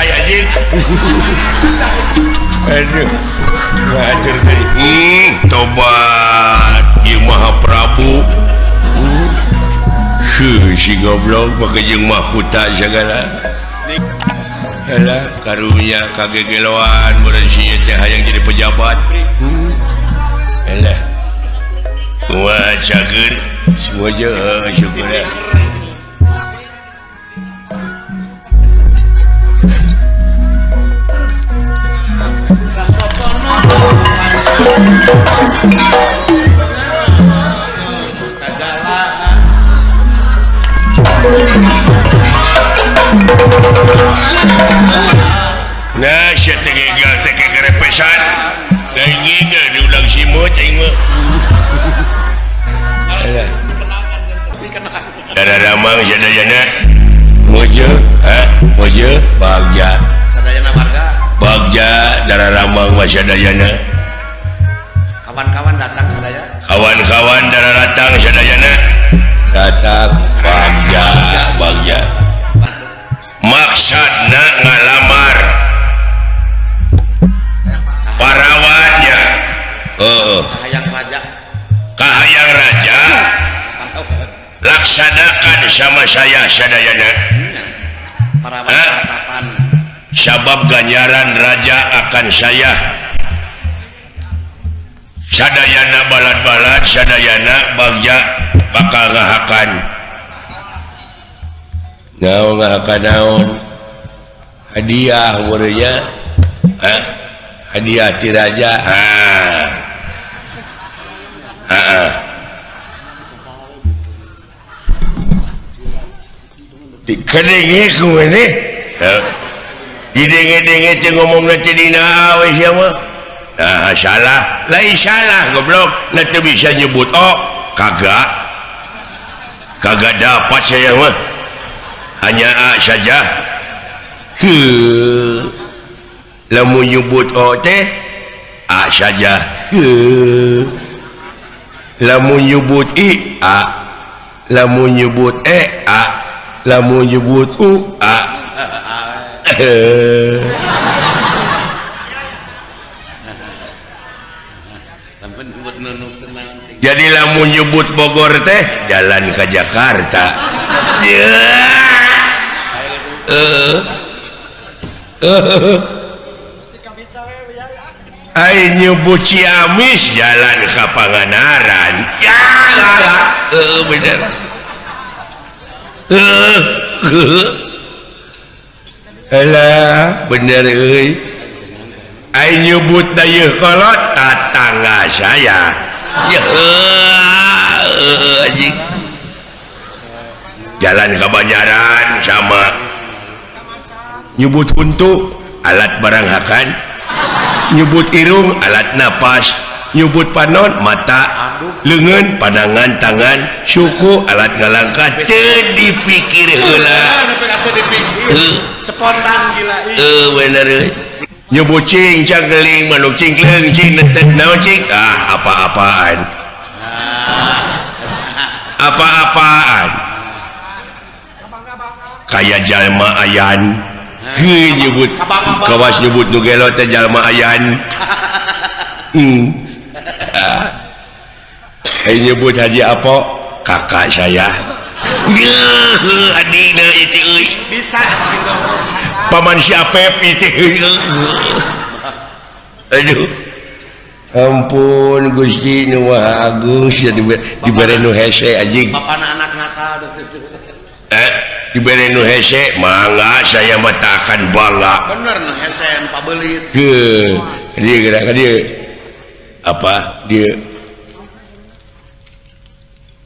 Selesai anjing. Aduh. Ngatur teh. Tobat ieu Maha Prabu. Heuh, si goblok pake jeung mahkota segala. Alah, karunya kagegeloan meureun si ieu teh hayang jadi pejabat. Alah. Wah, cager. Semua je, syukur ya. Nah, sia teh gegal teh kegerepesan. Lain gegal diulang simut aing mah. Alah. Dara ramang sadayana. Mojo, ha? Mojo bagja. Sadayana warga. Bagja dara ramang mah sadayana. Kawan-kawan datang sadaya. Kawan-kawan dara datang sadayana. Datang bagja, bagja. Maksudna ngalamar parawannya. Heeh. Kahayang raja. Kahayang raja. Laksanakan sama saya sadayana. Parawan tatapan. Sabab ganjaran raja akan saya sadayana balad-balad sadayana bagja bakal ngahakan. Naon ngahakan naon? Hadiah meureunnya. Hah? Hadiah ti raja. Ah. Heeh. Dikadenge ku maneh. Didenge-denge teh ngomongna teh dina we sia mah. Nah, salah. Lain salah goblok. Na teu bisa nyebut oh, kagak. Kagak dapat saya mah. Hanya A saja. Heuh. Lamun nyebut O teh A saja. Heuh. Lamun nyebut I A. Lamun nyebut E A. Lamun nyebut U A. Jadi lamun nyebut Bogor teh jalan ke Jakarta. Ai nyebut Ciamis jalan ke Pangandaran. Ya lah, bener. Alah, bener euy. Ai nyebut Dayeuhkolot tatangga saya. Ya, anjing. Jalan ke Banjaran sama nyebut huntu alat barang hakan, nyebut irung alat napas, nyebut panon mata, leungeun pandangan tangan, suku alat ngalangkah. Teu dipikir heula. Spontan gila. Bener euy. Nyebut cing cangkeling manuk cingkleung cing netet naon cing, ah apa-apaan. Apa-apaan. Kaya jalma ayan. Heuh nyebut kawas nyebut nu gelo teh jalma ayan. Ai nyebut Haji Apo kakak saya. Geuh adina itu euy. Bisa gitu. Paman si Apep itu. Aduh. Ampun Gusti nu Maha Agung dibere nu hese anjing. Bapana anak nakal itu. Dibere nu hese mangga saya mah tak akan bangga. Bener nu hese nu pabelit. Heuh, dia gerak dia. Apa dia?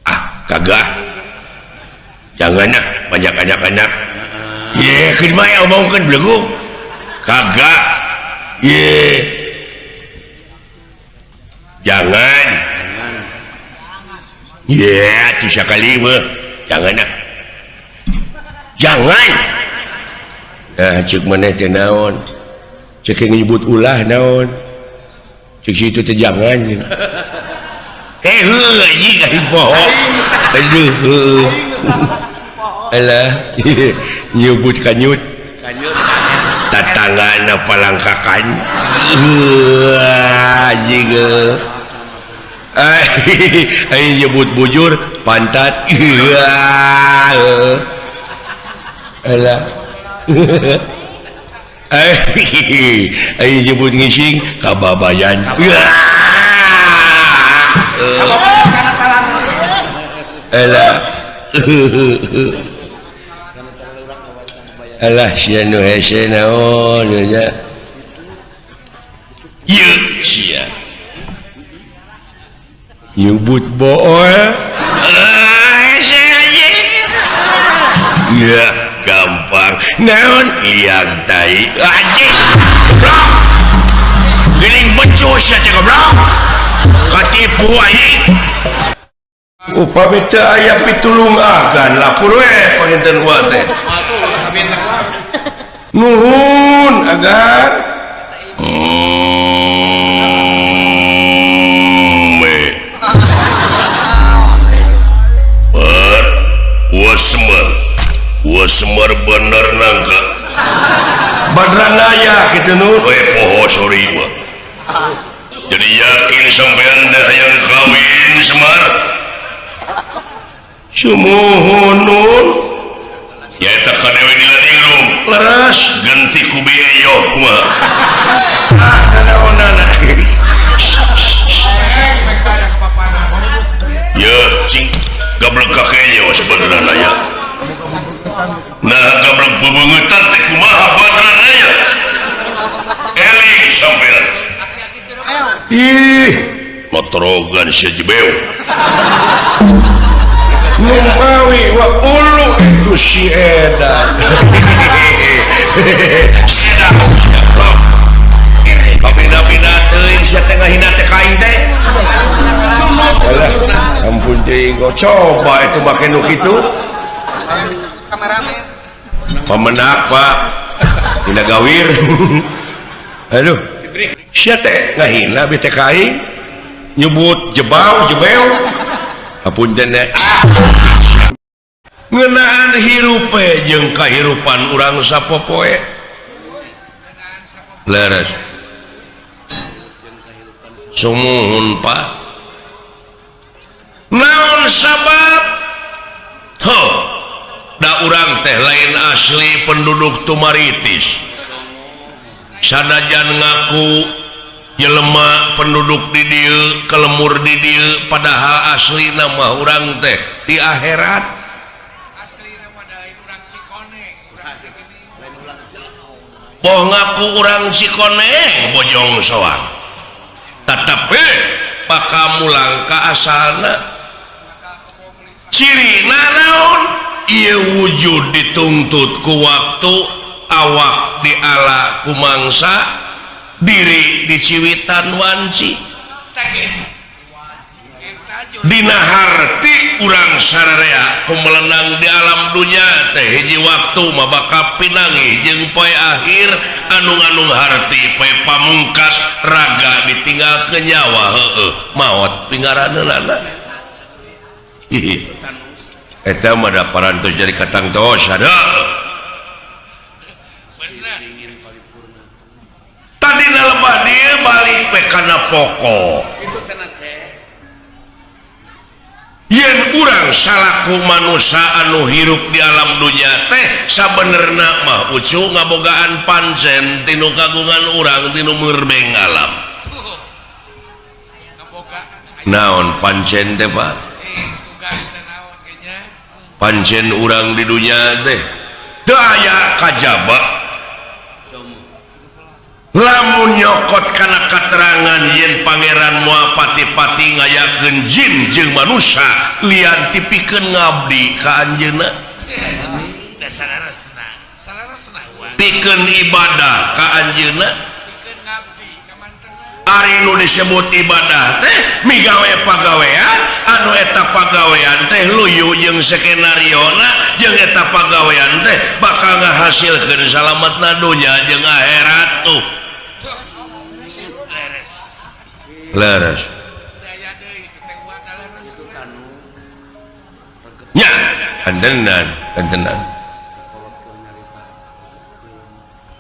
Ah, kagak. Jangan ah, banyak anak-anak. Ye, keun bae omongkeun beleguk. Kagak. Ye. Jangan. Ye, tu sakali mah. Jangan ah. Jangan. Nah, cek maneh teh naon? Cek nyebut ulah naon? Cek situ teh jangan. Heuh anjing aing poho. Aduh, heuh. Alah, nyebut kanyut. Kanyut. Tatanggana palangkakan. Anjing. Aing nyebut bujur pantat. Alah. Aing nyebut ngising kababayan. Alah. Alah sia nu hese naon nya. Ieu sia. Nyebut bool. Hese anjing. Ya gampang. Naon liang tai. Anjing. Goblok. Geuning becus sia teh goblok. Katipu aing. Upami teu aya pitulung agan lapur we panginten uwa teh. Nuhun agan. Ber, semar bener nangka. Badranaya kitu nu. We poho sorry mah. Jadi yakin sampean teh hayang kawin Semar. Sumuhun nun. Nyaeta ka dewe dilaningrum. Leres genti ku bieu kumaha. Ah nanaonana. Ye cing gablek ka kenyo sebenarna aya. Nah gablek bebeungetan teh kumaha badranaya. Eling sampean. Ih, motorogan sia jebeu. Numawi wa ulu itu si edan. Edan. Papina-pina teuing sia teh ngahina teh ka aing teh. Alah, ampun teuing coba itu make nu kitu. Kameramen. Pamenak, Pak. Tina gawir. Aduh. Sia teh ngahina bi teh ka aing. Nyebut jebau, jebeu. Apunten teh. Ngeunaan hirupe jeung kahirupan urang sapopoe. Leres. Sumuhun Pak. Naon sabab? Heuh. Da urang teh lain asli penduduk Tumaritis. Sanajan ngaku jelema penduduk di dieu, kelemur di dieu, padahal asli nama urang teh di akhirat. Asli nama lain urang Cikoneng, urang teh gini. Boh ngaku urang Cikoneng Bojong Soang. Tetapi pakamulang ka asalna. Cirina naon? Ieu wujud dituntut ku waktu, awak diala ku mangsa, diri diciwitan wanci. Dina harti urang sararea kumelenang di alam dunya teh hiji waktu mah bakal pinangi jeung poe akhir anu nganung harti poe pamungkas raga ditinggal ke nyawa heueuh maot pingaraneunana. Eta mah da parantos jadi katangtos ada. Tadina lebah dieu balik we kana pokok. Yen urang salaku manusia anu hirup di alam dunya teh sabenerna mah ucu ngabogaan pancen tinu kagungan urang tinu merbeng alam. Naon pancen teh Pak? Pancen urang di dunya teh teu aya kajaba. Lamun nyokot kana katerangan yen pangeran moal pati-pati ngayakeun jin jeung manusia lian tipikeun ngabdi ka anjeunna. Pikeun ibadah ka anjeunna. Ari nu disebut ibadah teh migawe pagawean anu eta pagawean teh luyu jeung skenariona jeung eta pagawean teh bakal ngahasilkeun salametna dunya jeung akhirat tuh. Leres. Nya, kantenan, kantenan.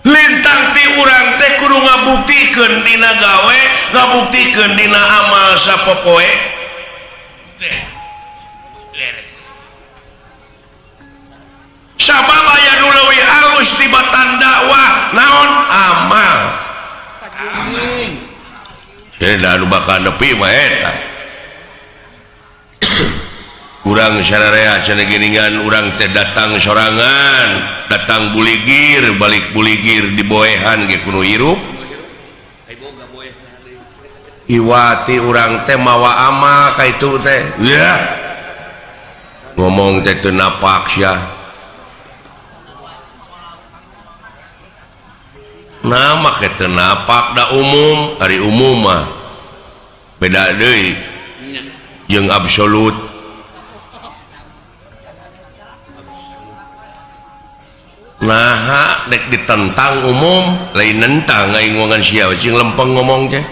Lintang Ngabuktikeun dina gawe, ngabuktikeun dina amal sapopoe. Leres. Sabab aya nu leuwih alus tibatan dakwah, naon? Amal. Anu bakal nepi mah eta. Urang sararea cenah geuningan urang teh datang sorangan, datang buligir, balik buligir diboehan ge kudu hirup. Iwati urang teh mawa amal ka itu teh. Ya. Ngomong teh teu napak sia. Nah, make teu napak da umum, ari umum mah beda deui jeung absolut. Nah, dek ditentang umum, lain nentang aing ngomongan sia cing lempeng ngomong teh.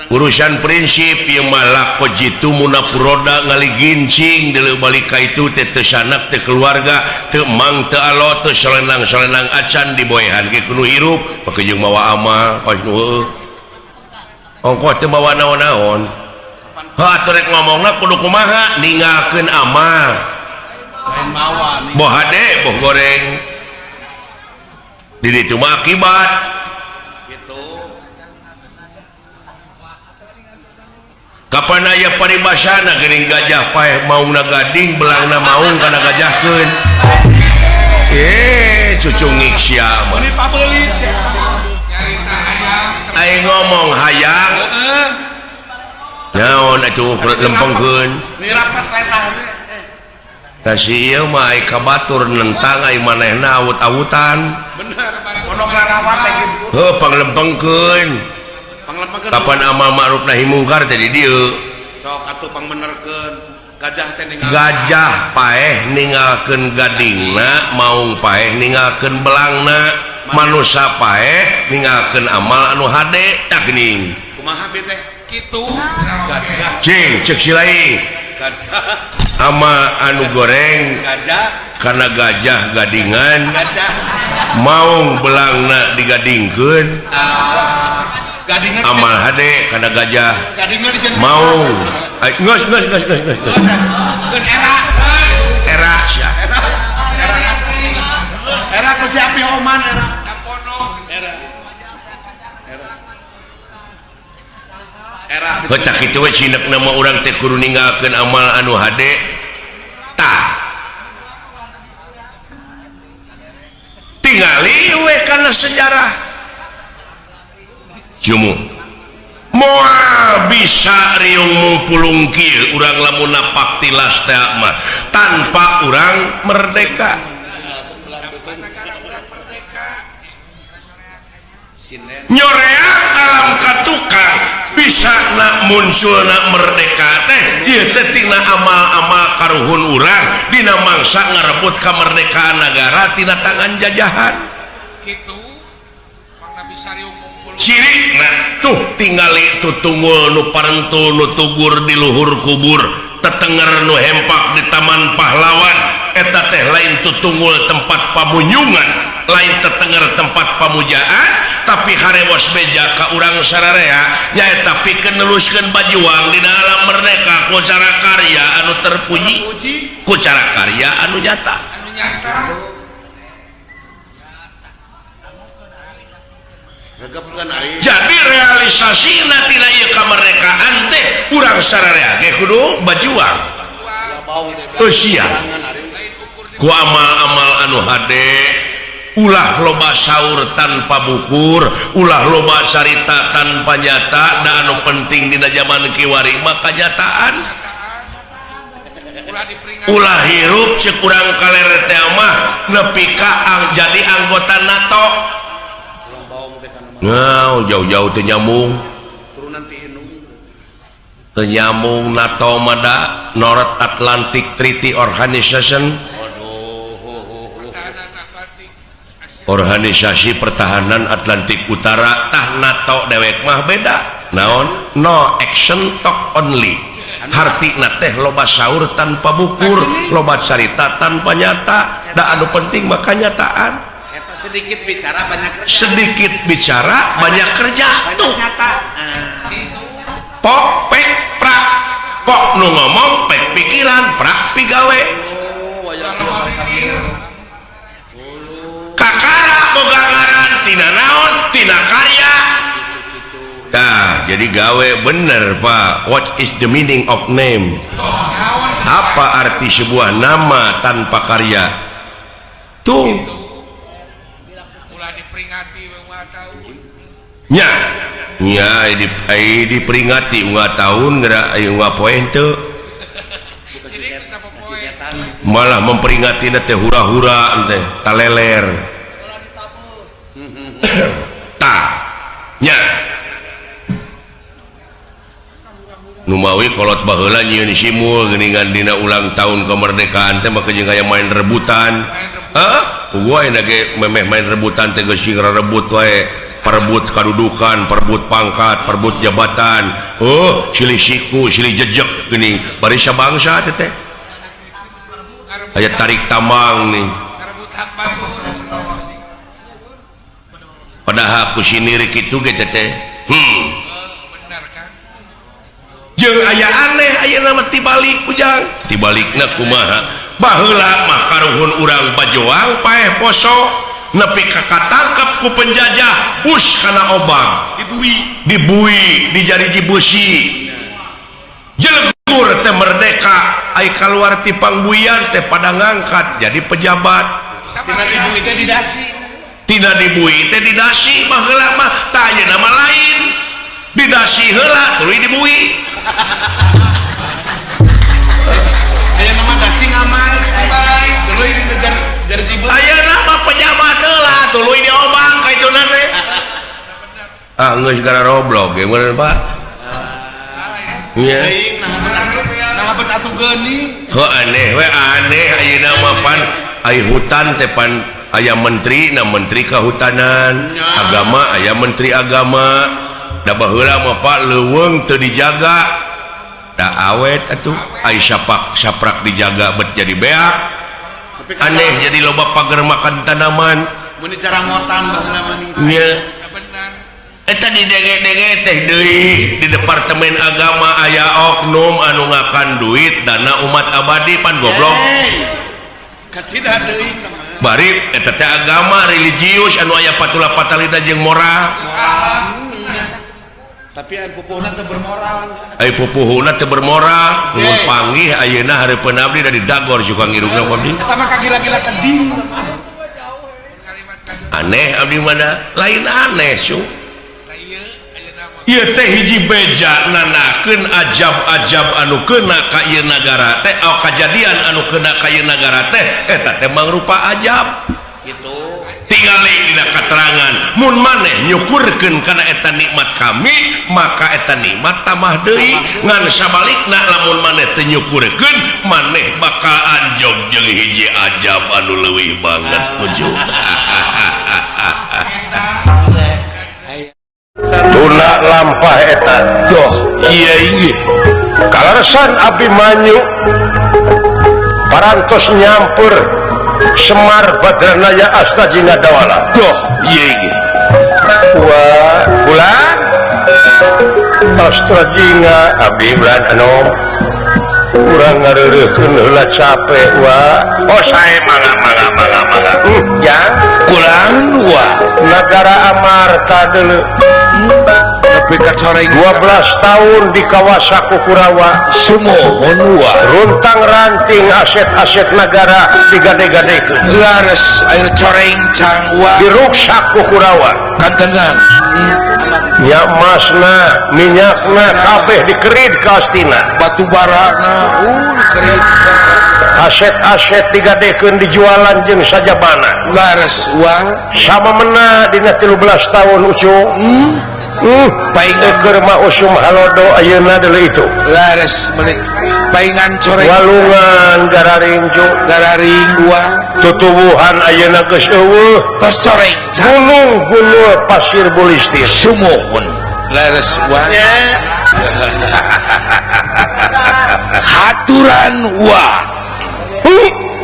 Urusan prinsip ieu mah lako jitu munafuroda ngaligincing deuleu balik ka itu teh teu sanak teu keluarga teu mang teu alo teu solenang-solenang acan diboehan ge kudu hirup make jeung mawa amal kos nu heueuh. Ongkoh teu mawa naon-naon. Heuh atuh rek ngomongna kudu kumaha ninggalkeun amal. Lain mawa nih. Boh hade boh goreng. Di ditu mah akibat. Gitu. Kapan aya paribasana geuning gajah paeh maungna gading belangna maung kana gajahkeun. Cucungik sia mah. Ini pabelit sia. Nyarita hayang. Aing ngomong hayang. Heeh. Naon atuh lempengkeun. Ini rapat retah teh. Kasih ieu mah ai ka batur nentang ai manehna awut-awutan. Bener. Pondok rarawat teh kitu. Heuh panglempengkeun. Panglempengkeun. Kapan amal ma'ruf nahi mungkar teh di dieu. Sok atuh pangbenerkeun. Gajah teh ninggal. Gajah paeh ninggalkeun gadingna, maung paeh ninggalkeun belangna, manusa paeh ninggalkeun amal anu hade tah geuning. Kumaha bi teh? Kitu. Gajah. Cing ceuk si lain. Gajah. Ama anu goreng gajah karena gajah gadingan gajah maung belangna digadingkeun gadingna amal hade karena gajah gadingna dijieun maung geus geus geus geus geus geus era era sia era era ku si api oman era era era heuh tah kitu we cinekna mah urang teh kudu ninggalkeun amal anu hade tah tingali we kana sejarah jumu moal bisa riung pulung kieu urang lamun napak tilas teh mah tanpa urang merdeka. Nyoreang alam katukang bisa nak muncul nak merdeka teh ieu teh tina amal-amal karuhun urang dina mangsa ngarebut kamerdekaan nagara tina tangan jajahan. Kitu pangna bisa riung ciri nah tuh tingali tutungul nu parentul nu tugur di luhur kubur tetenger nu hempak di taman pahlawan eta teh lain tutungul tempat pamunyungan lain tetenger tempat pamujaan tapi harewos beja ka urang sararea nyaeta pikeun neluskeun bajuang dina alam merdeka ku cara karya anu terpuji ku cara karya anu nyata. Jadi realisasi tina ieu kamerdekaan teh urang sararea ge kudu bajuang. Eusia ku amal-amal anu hade ulah loba saur tanpa bukur, ulah loba carita tanpa nyata, da anu penting dina zaman kiwari mah kanyataan. Ulah hirup ceuk urang kaler teh mah nepi ka jadi anggota NATO. Nah, jauh-jauh teu nyambung. Teu nyambung NATO mah da North Atlantic Treaty Organization. Organisasi Pertahanan Atlantik Utara tah NATO dewek mah beda. Naon? No action talk only. Hartina teh loba saur tanpa bukur, loba carita tanpa nyata. Da anu penting mah kanyataan. Sedikit bicara banyak kerja. Sedikit bicara banyak kerja. Banyak tuh nyata. Pok pek prak, pok nu ngomong, pek pikiran, prak pigawe. Oh, wayang. Kakara boga ngaran tina naon? Tina karya. Tah, jadi gawe bener, Pak. What is the meaning of name? Apa arti sebuah nama tanpa karya tuh? Ulah diperingati unggal tahun. Nya nya di, ai diperingati unggal tahun geura aya unggal poe henteu. Sidik bisa popoe. Malah memperingati teh hura-hura teh taleler. Tah nya, Numawi kolot baheula nyieun simul geuningan dina ulang tahun kemerdekaan teh, maka jeung aya main rebutan. Hah? Gua ge memeh main rebutan teh, geus sing rebut wae, perebut kadudukan, perebut pangkat, perebut jabatan. Oh, silih siku, silih jejek geuning bari sabangsa teh teh aya tarik tambang nih. Ngarebut hak batur. Padahal ku sinir kitu ge teh teh. Oh, bener kan. Jeung aya aneh aya nama tibalik, Ujang. Tibalikna kumaha? Baheula mah karuhun urang bajoang paeh poso nepi ka katangkep ku penjajah, bus kana obang. Dibui. Dibui, dijariji besi, jelegur teh merdeka. Ai kaluar ti pangbuian teh pada ngangkat jadi pejabat. Sama. Tina dibui teh didasi. Tina dibui teh didasi baheula mah. Tah, ayeuna mah lain, didasi heula tuluy dibui. Aya nama dasi ngamar. Balik. Tuluy dikejar jarji beusi. Ayeuna mah pejabat heula tuluy diobang ka itu teh. Ah, geus gara roblok ge meureun, Pak. Nya. Teuing nah bet atuh geuning. Heuh, aneh we, aneh ayeuna mah. Pan ai hutan teh pan aya menteri na, menteri kehutanan. Agama aya menteri agama. Da baheula mah, Pak, leuweung teu dijaga da awet atuh. Ai sapak saprak dijaga bet jadi beak. Tapi aneh, jadi loba pagar makan tanaman. Mun dicarangotan baheula mah ning. Nya. Benar. Eta didenge-denge teh deui di departemen agama aya oknum anu ngakan duit dana umat abadi. Pan goblok. Hey. Kacida teuing teman. Bari eta teh agama religius anu aya patula patalina jeung moral. Tapi aya pupuhna teu bermoral. Ai pupuhuna teu bermoral. Mun panggih ayeuna hareupeun abdi dari dagor suka ngirungna ku abdi. Eta mah kagila-gila keding. Kalimat kalimat. Aneh abdi mana lain aneh su. Tah, ieu ayeuna mah. Ieu teh hiji beja nanakeun ajab-ajab anu kena ka ieu nagara teh, oh, kajadian anu kena ka ieu nagara teh eta teh mangrupa ajab. Gitu. Tingali dina keterangan, mun maneh nyukurkeun kana eta nikmat kami, maka eta nikmat tambah deui. Ngan sabalikna, lamun maneh teu nyukurkeun, maneh bakal anjog jeung hiji ajab anu leuwih banget tujuh. Tuna lampah eta. Doh, iya iya. Kaleresan Abimanyu parantos nyampur Semar Badranaya Asta Jingadawala. Doh, iya iya. Wah, bulan Astra Jinga abdi bulan anu kurang ngareureukkeun heula, capek wa. Oh, sae, mangga mangga mangga mangga. Ya. Kurang dua. Negara Amarta deuleu. Tapi kacoreng. 12 tahun di kawasa ku Kurawa. Sumuhun wa. Runtang ranting aset-aset negara digade-gadekeun. Lares air coreng cang wa. Diruksak ku Kurawa. Kantenan. Ya, emasna, minyakna kabeh dikerid ka Astina. Batu bara na dikerid. Aset-aset digadekeun, dijualan jeung sajabana. Lares wa. Sama mena dina 13 tahun ucu. Paingan. Keur mah usum halodo ayeuna deuleu itu. Lares menik paingan coreng. Walungan gararing cu. Gararing wa. Tutuwuhan ayeuna geus eueuh. Tos coreng cang. Gunung-gunung pasir bulistir. Sumuhun lares wa. Haturan wa.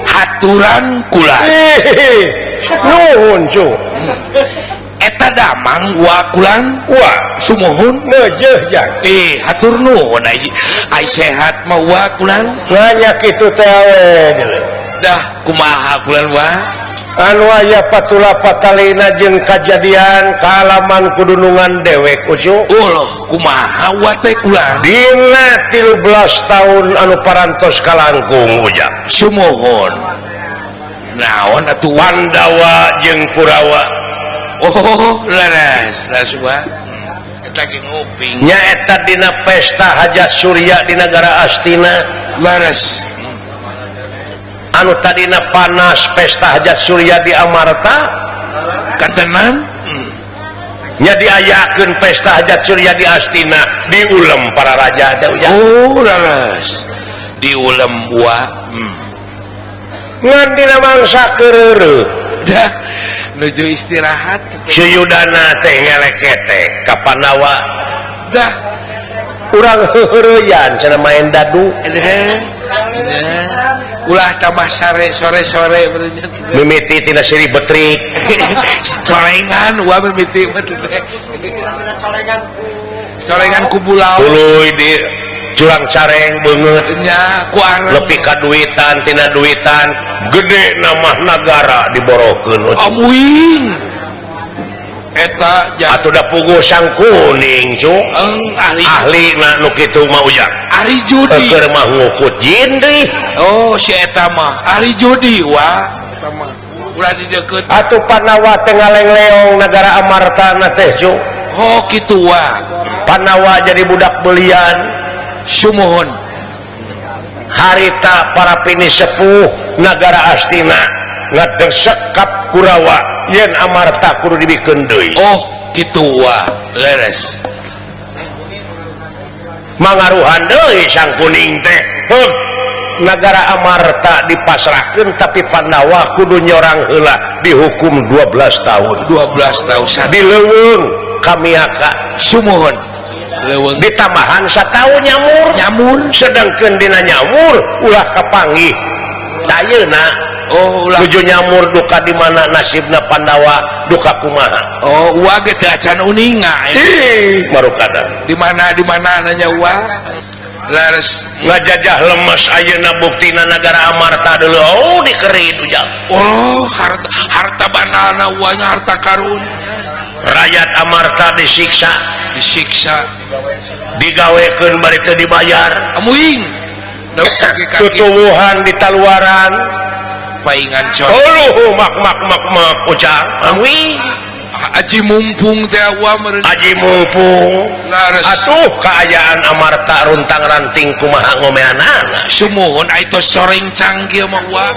Haturan kula. Hehehe. Nuhun cu. Eta damang wa kulan wa sumuhun neujeuh jang. Hatur nuhun ai sehat mah wa kulan. Nanya kitu teh we deuleu. Dah kumaha kulan wa? Anu aya patula patalina jeung kajadian kaalaman kudunungan dewek ucu. Uloh kumaha wa teh kulan? Dina 13 tahun anu parantos kalangkung ujang. Sumuhun. Naon atuh Pandawa jeung Kurawa. Oh, leres, leres wa. Eta ge nguping. Nyaeta dina pesta Hajat Surya di negara Astina. Leres. Anu tadina panas pesta Hajat Surya di Amarta katenan nya diayakeun pesta Hajat Surya di Astina diulem para raja teh ujang. Oh, leres. Diulem wa. Ngan dina mangsa keureureut. Dah nuju istirahat. Suyudana teh ngelekete ka Pandawa. Dah urang heuheureyan cenah main dadu. Ulah tambah sare sore-sore mimiti tina siri betrik corengan wa mimiti corengan ku bulau tuluy di jurang careng beungeut nya ku areng lepi ka duitan tina duitan gede namah nagara diborokeun amuing eta atuh da puguh sang kuning cu ahli na nu kitu mah ujang ahli judi keur mah ngukut jin deui. Oh si eta mah ahli judi wa eta mah ulah dideukeut atuh Pandawa teh ngalengleong nagara Amarta na teh cu. Oh kitu wa. Pandawa jadi budak belian. Sumuhun. Harita para pini sepuh nagara Astina ngadesek kap Kurawa yen Amarta kudu dibikeun deui. Oh kitu wa leres. Mangaruhan deui sang kuning teh. Heug nagara Amarta dipasrahkeun tapi Pandawa kudu nyorang heula dihukum 12 tahun. 12 tahun di leuweung kamiaka. Sumuhun. Leuweung ditambahan sataun nyamur. Nyamur sedangkeun dina nyamur ulah kapanggih. Ayeuna oh ulah tuju nyamur duka di mana nasibna Pandawa duka kumaha. Oh uwa ge teu acan uninga. Ih marukada. Di mana nanya uwa? Leres ngajajah lemes ayeuna buktina nagara Amarta deuleu. Oh dikerit ujang. Oh harta banalna uanya harta karun. Rakyat Amarta disiksa, disiksa digawekeun bari teu dibayar. Amuing. Tutuwuhan di taluaran paingan coy. Uluh mak mak mak mak ujang. Amuing. Aji mumpung teh wa meureun. Aji mumpung. Leres. Atuh kaayaan Amarta runtang ranting kumaha ngomeanana. Sumuhun ai tos soreng canggih mah wa.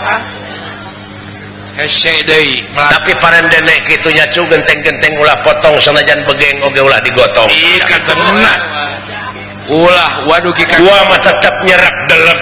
Hese deui. Tapi parendene kitu nya cu genteng-genteng ulah potong sanajan begeng oge ulah digotong. Ih katenan. Ulah waduh ki Gua mah tetep nyerek deleg.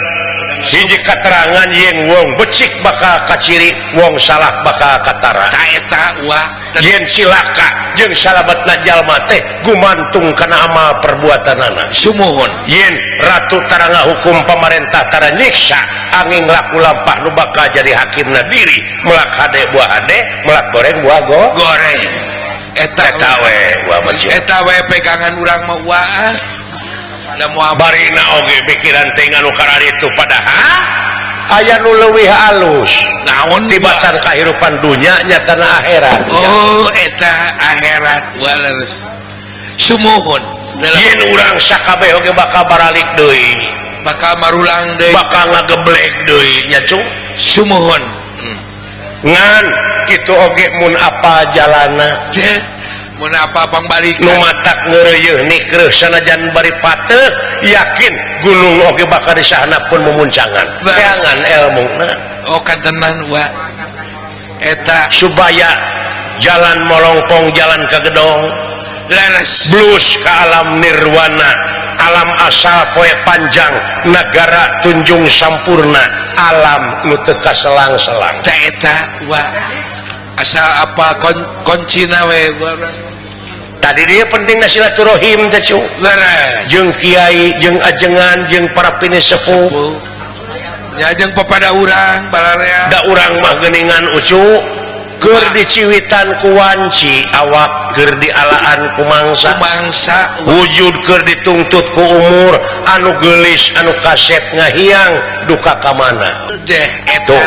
Hiji katerangan yen wong becik bakal kaciri, wong salah bakal katara. Ta eta wa yen silaka jeung salametna jalma teh gumantung kana amal perbuatanana. Sumuhun. Yen ratu tara ngahukum pamarentah tara nyiksa angin laku lampah nu bakal jadi hakimna diri melak hade buah hade melak goreng buah goreng. Eta eta we wa mah eta we pegangan urang mah wa. Barina oge pikiran teh anu kararitu padahal aya nu leuwih alus naon tibatan kahirupan dunya nyatana akhirat. Oh eta akhirat waleres. Sumuhun. Yen urang sakabeh oge bakal baralik deui, bakal marulang deui, bakal ngageblek deui nya cu. Sumuhun. Ngan kitu oge mun apa jalana mun apa pangbalikan nu matak ngeureuyeuh nikreuh sanajan bari pateuh yakin gunung oge bakal disahana pun mumuncangan keangan elmuna. Oh kantenan wa eta supaya jalan molongpong jalan ke gedong leres blues ke alam nirwana alam asal poe panjang nagara tunjung sampurna alam nu teu kaselang-selang. Ta eta wa asal apa koncina we. Tadi dia penting silaturahim teh cu. Leres. Jeung kiai, jeung ajengan, jeung para pini sepuh. Nya jeung papada urang balarea. Da urang mah geuningan ucu. Keur diciwitan ku wanci awak keur dialaan ku mangsa mangsa wujud keur dituntut ku umur anu geulis anu kasep ngahiang duka ka mana deh eta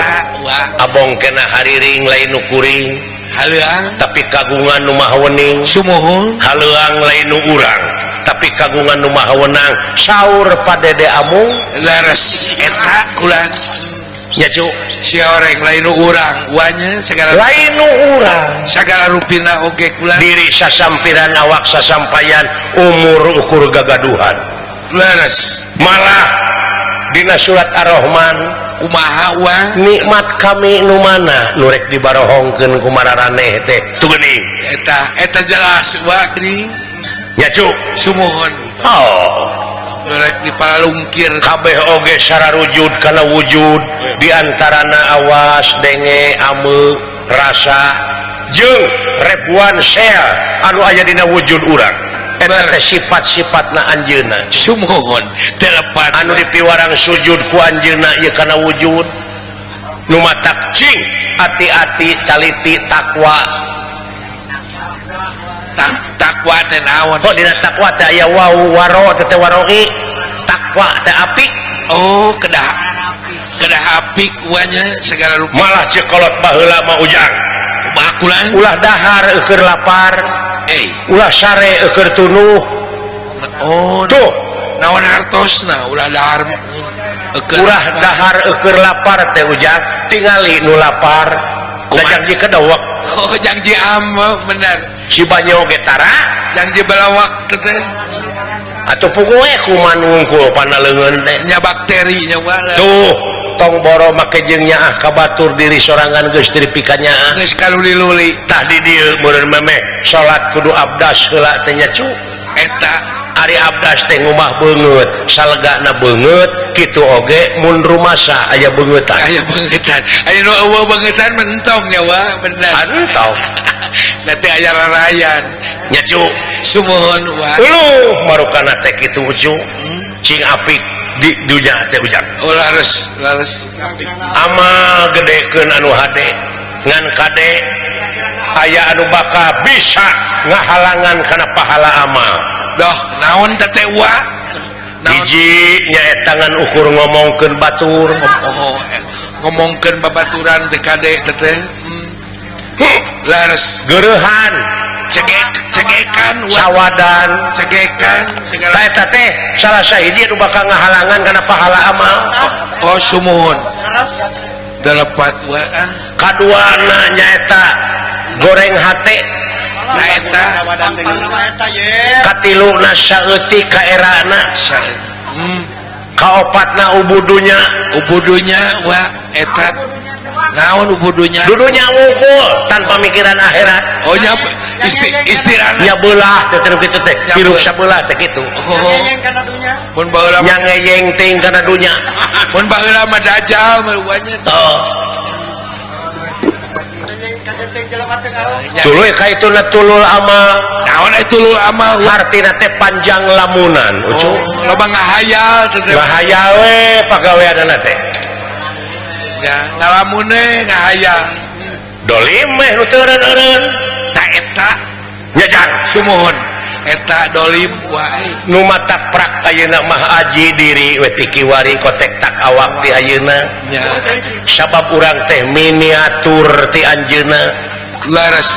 abong kena hariring lain nu kuring haleuang tapi kagungan nu maha wening sumuhun haleuang lain nu urang tapi kagungan nu maha wenang saur padede amung leres eta kulan nya cu si oreng lain nu urang wanya segala lain nu urang segala rupina oge kulan diri sasampiran awak sasampayan umur ukur gagaduhan leres malah dina surat Ar-Rahman kumaha wa nikmat kami nu mana nu rek dibarohongkeun ku mararaneh teh tuh geuning eta eta jelas wa geuning nya cu sumuhun oh rek dipalalungkir kabeh oge sararujud kana wujud diantarana awas denge ame rasa jeung ribuan sel anu aya dina wujud urang eta teh sifat-sifatna anjeunna sumuhun telepat anu dipiwarang sujud ku anjeunna ieu kana wujud nu matak cing ati-ati taliti takwa takwa teh naon oh dina takwa teh aya wau waro teh waroi takwa teh apik oh kedah kedah apik wanya segala rupa malah cekolot baheula mah ujang bakulan ulah dahar eueur lapar ulah sare eueur tunuh oh tuh naon hartosna ulah dahar ulah dahar eueur lapar teh ujang tingali nu lapar janji kedewek oh janji ame bener si banyo ge tara janji balawak teh atuh puguh kuman wungkul pana leungeun teh nya bakteri nya tuh tong boro make jeung nyaah ka batur diri sorangan geus diri pikanyaah geus kaluli-luli tah di dieu meureun memeh salat kudu abdas heula teh nya cu eta ari abdas teh ngumah beungeut salegana beungeut kitu oge mun rumasa aya beungeutan aya beungeutan aya nu eueuh beungeutan mentong nya wa bener entong nanti aya rarayan nya cu sumuhun wa uluh marukana teh kitu cu cing apik di dunya teh ujang oh lares lares amal gedekeun anu hade ngan kade aya anu bakal bisa ngahalangan kana pahala amal doh naon teh wa hiji nyaeta ngan ukur ngomongkeun batur oh ngomongkeun babaturan teh kade teh lares geureuhan cegek cegekan sawadan cegekan segala eta teh salah sahiji anu bakal ngahalangan kana pahala amal oh sumuhun dalepat wa kaduana nyaeta goreng hate na eta katiluna saeutik kaerana kaopatna ubudunya ubudunya wa eta naon ubudunya dudunya wungkul tanpa mikiran akhirat oh nya istirahat nya beulah teh kitu teh hirup sabelah teh kitu oh mun baheula nya ngeyeng ting kana dunya mun baheula mah dajjal mah wanya oh tuluy ka itu na tulul amal naon eta tulul amal hartina teh panjang lamunan ucu loba ngahayal teh ngahayal we pagaweanana teh ya ngalamun we ngahayal dolim meh nu teu eureun-eureun ta eta nya jang sumuhun eta dolim wae nu matak prak ayeuna mah aji diri we ti kiwari kotek tak awak ti ayeuna nya sabab urang teh miniatur ti anjeunna leres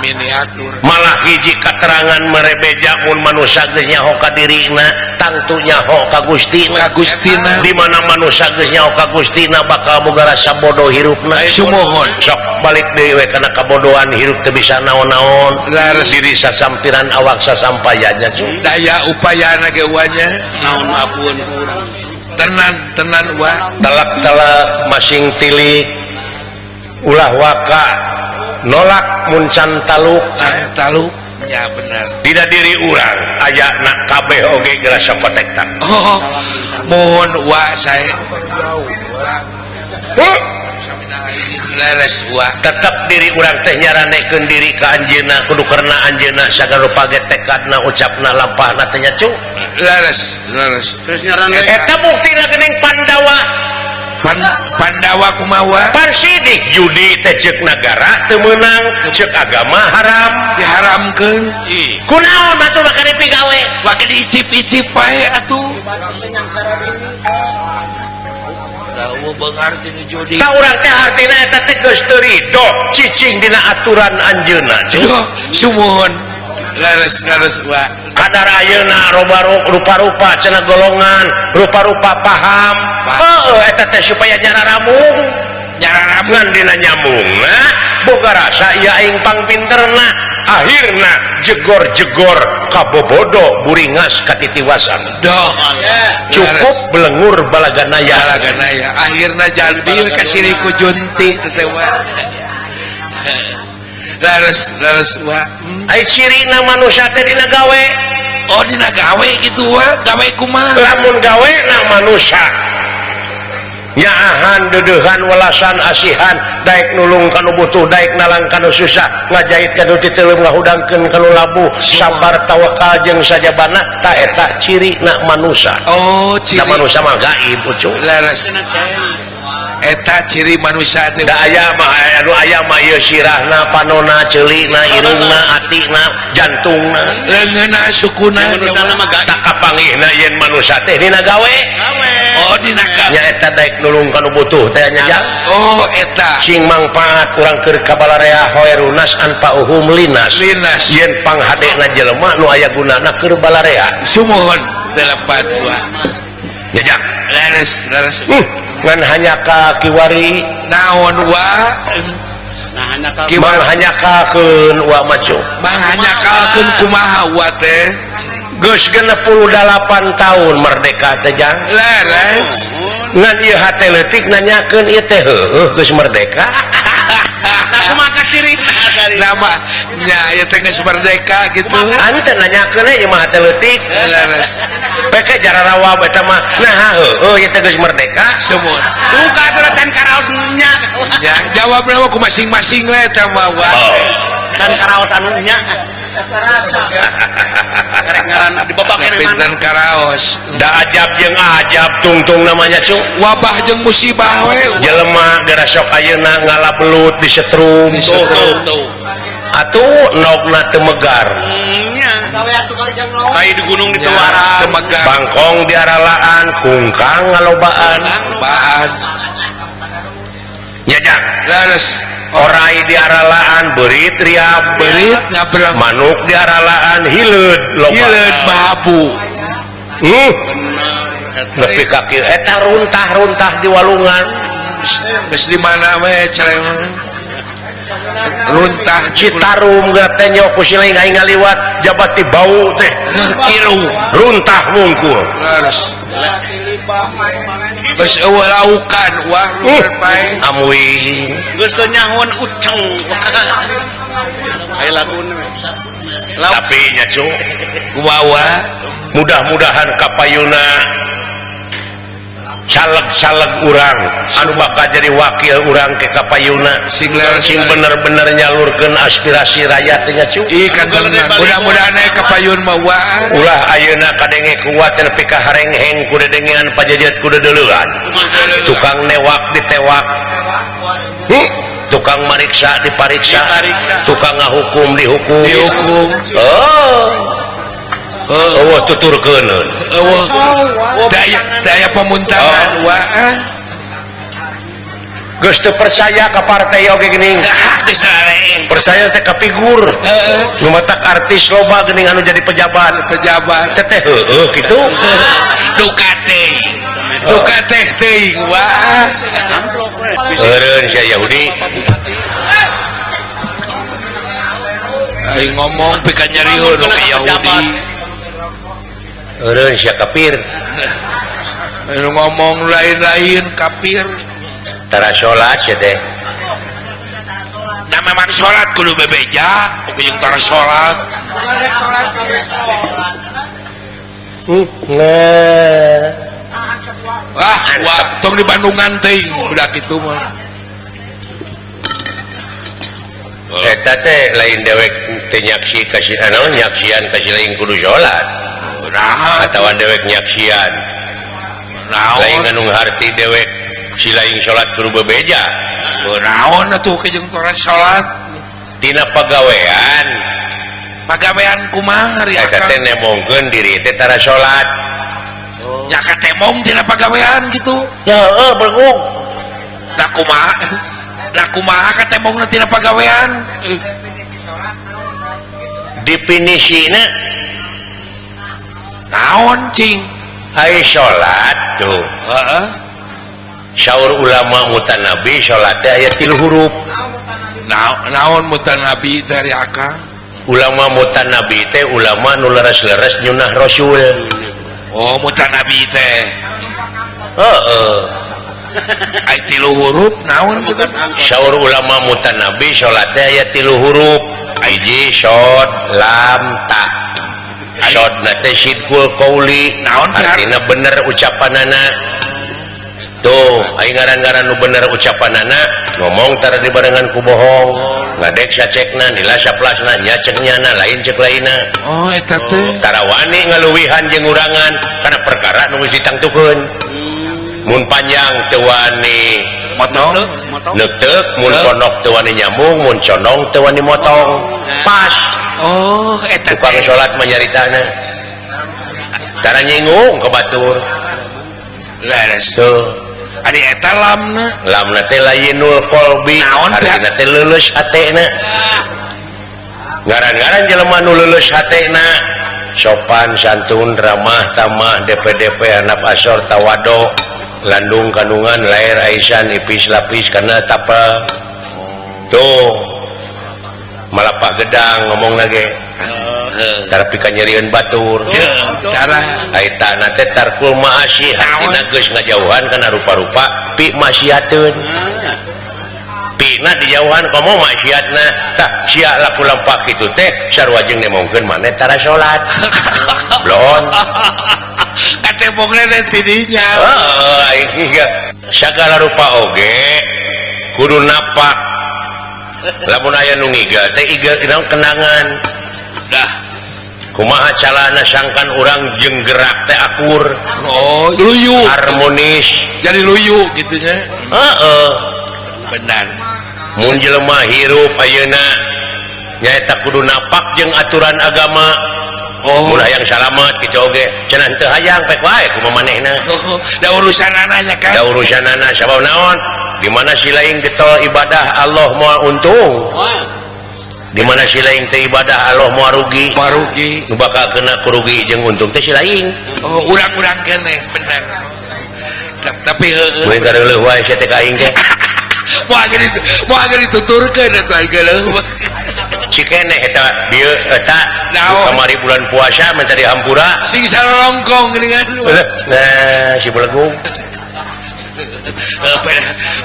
miniatur malah hiji katerangan merebeja mun manusia geus nyaho ka dirina tangtu nyaho ka Gustina ka Gustina di mana manusia geus nyaho ka Gustina bakal boga rasa bodoh hirupna sumuhun sok balik deui we kana kabodohan hirup teu bisa naon-naon leres diri sasampiran awak sasampayan nya daya upayana ge wanya naon apueun ku urang tenan tenan wa telak-telak masing tilik ulah waka nolak mun can taluk taluk ya benar dina diri urang aya nak kabeh oge gerasa kotektak oh mohon wa saya leres wa tetep diri urang teh nyaranekeun diri ka anjeunna kudu karena anjeunna sagala rupa ge tekadna ucapna lampahna teh nya cu leres leres terus nyarane eta buktina geuning Pandawa Pandawa kumawa Pan sidik judi teh ceuk nagara teu meunang, ceuk agama haram. Diharamkeun. Kunaon batur maka dipigawe? Wake diicip-icip wae atuh. Tahu beungar tinu judi. Ta urang teh hartina eta teh geus teu rido cicing dina aturan anjeunna. Duh, sumuhun. Leres-leres wa. Kadar ayeuna rupa-rupa cenah golongan, rupa-rupa paham. Heueuh eta teh supaya nyararamung. Nyararamung ngan dina nyambungna boga rasa ieu aing pangpinterna. Akhirna jegor-jegor kabobodo buringas katitiwasan. Doh, cukup belengur balaganaya. Balaganaya. Akhirna jadi ka siriku junti teh wa. Leres leres wa. Ai cirina manusia teh dina gawe. Oh dina gawe kitu wa, gawe kumaha? Lamun gawe na manusia nyaahan deudeuhan welasan asihan daek nulung kanu butuh daek nalang kanu susah ngajahit kanu titeuleum ngahudangkeun kanu labuh sabar tawakal jeung sajabana ta eta cirina manusia. Oh ciri da manusia mah gaib ucu. Leres eta ciri manusia teh. Da aya mah anu aya mah ieu sirahna panona ceulina irungna atina jantungna leungeunna sukuna tak kapanggihna yen manusia teh dina gawe. Oh dina gawe nya eta daek nulung kanu butuh teh nya jang. Oh eta sing mangpaat urang keur kabalarea hoerunas anfa'uhum linas linas yen panghadena jelema nu aya gunana keur balarea. Sumuhun delapan dua nya jang. Leres leres. Ngan hanya ka kiwari naon wa mang hanyakalkeun wa macu mang hanyakalkeun kumaha wa teh geus 68 tahun merdeka teh jang. Leres ngan ieu hate leutik nanyakeun ieu teh heueuh geus merdeka. Nah kumaha cirina nama nya ieu teh geus merdeka kitu henteu nanyakeun ieu mah hate leutik. Leres peke jararawa eta mah nah heueuh ieu teh geus merdeka. Sumuhun duka atuh tan karaos nya nya jawabna mah ku masing-masing we eta mah wa kan karaos anu nya rasa karek ngaran dibabak keneh pinten karaos da ajab jeung ajab tungtung namanya cu wabah jeung musibah we jelema geura sok ayeuna ngalabelut di setrum tuh atuh nogna teu megar nya kai di gunung di tuaran bangkong di aralaan kungkang ngalobaan baan nya jang. Leres orai di aralaan beurit riap beurit ngabrang manuk di aralaan hileud loba hileud bahabu nepi ka kieu eta runtah-runtah di walungan geus di mana we cereng runtah Citarum geura teh nyok ku siling aing ngaliwat jabati bau teh kiru runtah mungkul. Leres geus eueuh laukan wah luar pae amuy geus teu nyahoan uceng aya laguna tapi nya cu kumaha mudah-mudahan kapayuna caleg-caleg urang anu bakal jadi wakil urang ke kapayuna sing bener-bener nyalurkeun aspirasi rakyat nya cu. Ih kan mudah-mudahan aya kapayun mah wa ulah ayeuna kadenge kuat nepi ka harengheng ku dedengean pajajet ku deuleuan tukang newak ditewak, tukang mariksa dipariksa, tukang ngahukum dihukum. Oh eueuh tuturkeun eueuh daya pemuntahan wa geus teu percaya ka partai oge geuning geus raree percaya teh ka figur nu matak artis loba geuning anu jadi pejabat pejabat teh heueuh kitu duka teh duka teh teuing wa eureun sia Yahudi aing ngomong pika nyariun ka Yahudi eureun sia kafir anu ngomong lain-lain kafir tara salat sia teh da memang salat kudu bebeja oge jeung tara salat nah wah wah tong di Bandungan teuing budak kitu mah eta teh lain dewek teh nyaksi kasih naon nyaksian kasih lain kudu salat atawa dewek nyaksian lain anu harti dewek Si lain salat kudu bebeja. Naon atuh jeung tora salat? Tina pagawean. Pagawean kumaha ari Eta teh nemongkeun diri teh tara salat. Ya katemong tina pagawean gitu. Ya heueuh bergung. Da kumaha? Da kumaha katemongna tina pagawean? Definisina naon cing? Ai salat tuh. Heeh. Saur ulama mutanabi salat teh aya 3 huruf. Naon mutanabi teh ari akang? Ulama mutanabi teh ulama nu leres-leres nyunah Rasul. Oh mutanabi teh. Heeh. Ai 3 huruf naon kitu? Saur ulama mutanabi salat teh aya 3 huruf. Hiji shod lam ta. Shod na teh sidqul qauli, naon artina bener ucapanana. Tuh, ai ngaran-ngaran nu bener ucapanana ngomong tara dibarengan ku bohong. Ngadek sacekna, nila saplasna, nya cek nyana, lain cek lainna. Oh eta teh. Tara wani ngaluwihan jeung ngurangan kana perkara nu geus ditangtukeun. Mun panjang teu wani motong, neuteuk, mun pondok teu wani nyambung, mun condong teu wani motong. Pas. Oh, eta tukang salat mah nyaritana. Tara nyinggung ka batur. Leres. Tuh. Ari eta lamna. Lamna teh layinul qalbi, artina teh leuleus hatena. Ngaran-ngaran jelema nu leuleus hatena, sopan santun, ramah tamah, DPDP handap asor tawado, landung kandungan, lair aisan, ipis lapis kana tapa. Tuh. Malapah gedang ngomong lagi. Tara pika nyerieun batur. Tara eta na teh tarkul maasi, hatina geus ngajauhan kana rupa-rupa pi maksiateun. Pina dijauhan komo maksiatna. Tah sia laku lampah kitu teh sarua jeung nemongkeun maneh tara salat. Blon. Katemongna teh tidinya. Heeh, aing sagala rupa oge kudu napak. Lamun aya nu ngigel teh igel naon kenangan. Dah. Kumaha calana sangkan urang jeung gerak teh akur. Oh, luyu. Harmonis. Jadi luyu kitu nya. Heeh. Benar. Mun jelema hirup ayeuna nyaeta kudu napak jeung aturan agama. Oh, mun hayang salamet kitu oge cenah teu hayang pek wae kumaha manehna. Da urusanana nya kan. Da urusanana sabab naon? Di mana si lain getol ibadah Allah moal untung. Di mana si lain teh ibadah Allah moal rugi. Moal rugi. Nu bakal kena kurugi jeung untung teh si lain. Oh, urang-urang keneh bener. Tapi heueuh. Mun kareuleung wae sia teh ka aing teh. Moal geus dituturkeun atuh aing geuleuh. Cikeneh eta bieu eta kamari bulan puasa minta dihampura. Sing salolongkong geuningan. Nah, si belegung.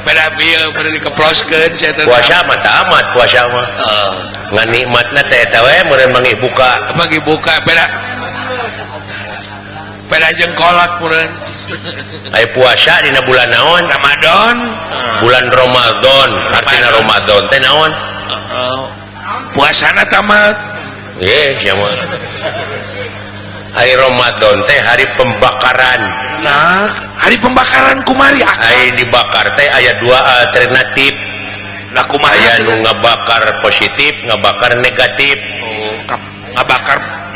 Pada bieu pada dikeploskeun sia teh. Puasa mah tamat puasa mah. Ngan nikmatna teh eta we meureun manggih buka. Manggih buka pada pada jeung kolot meureun. Aya puasa dina bulan naon? Ramadan. Bulan Ramadan. Artina Ramadan teh naon? Puasana tamat. Ye, sia mah. Hari Ramadan teh hari pembakaran. Nah, hari pembakaran kumari Ari dibakar teh aya dua alternatif. Lah kumaha? Aya nu ngabakar positif, ngabakar negatif. Oh,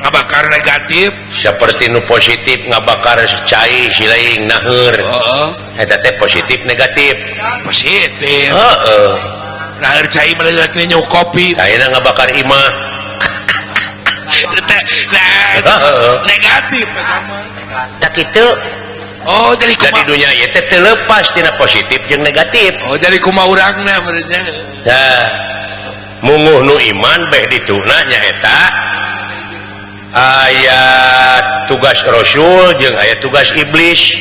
ngabakar negatif. Seperti nu positif ngabakar cai silaing naheur. Heeh. Eta teh positif negatif. Positif. Heeh. Naheur cai mah nyeuk kopi. Ayeuna ngabakar imah. Nah, negatif eta mah. Tak kitu. Oh, jadi jadi dunia ieu teh teu lepas tina positif jeung negatif. Oh, jadi kumaha urangna meureun nya. Tah, munguh nu iman beh dituna nyaeta aya tugas rasul jeung aya tugas iblis.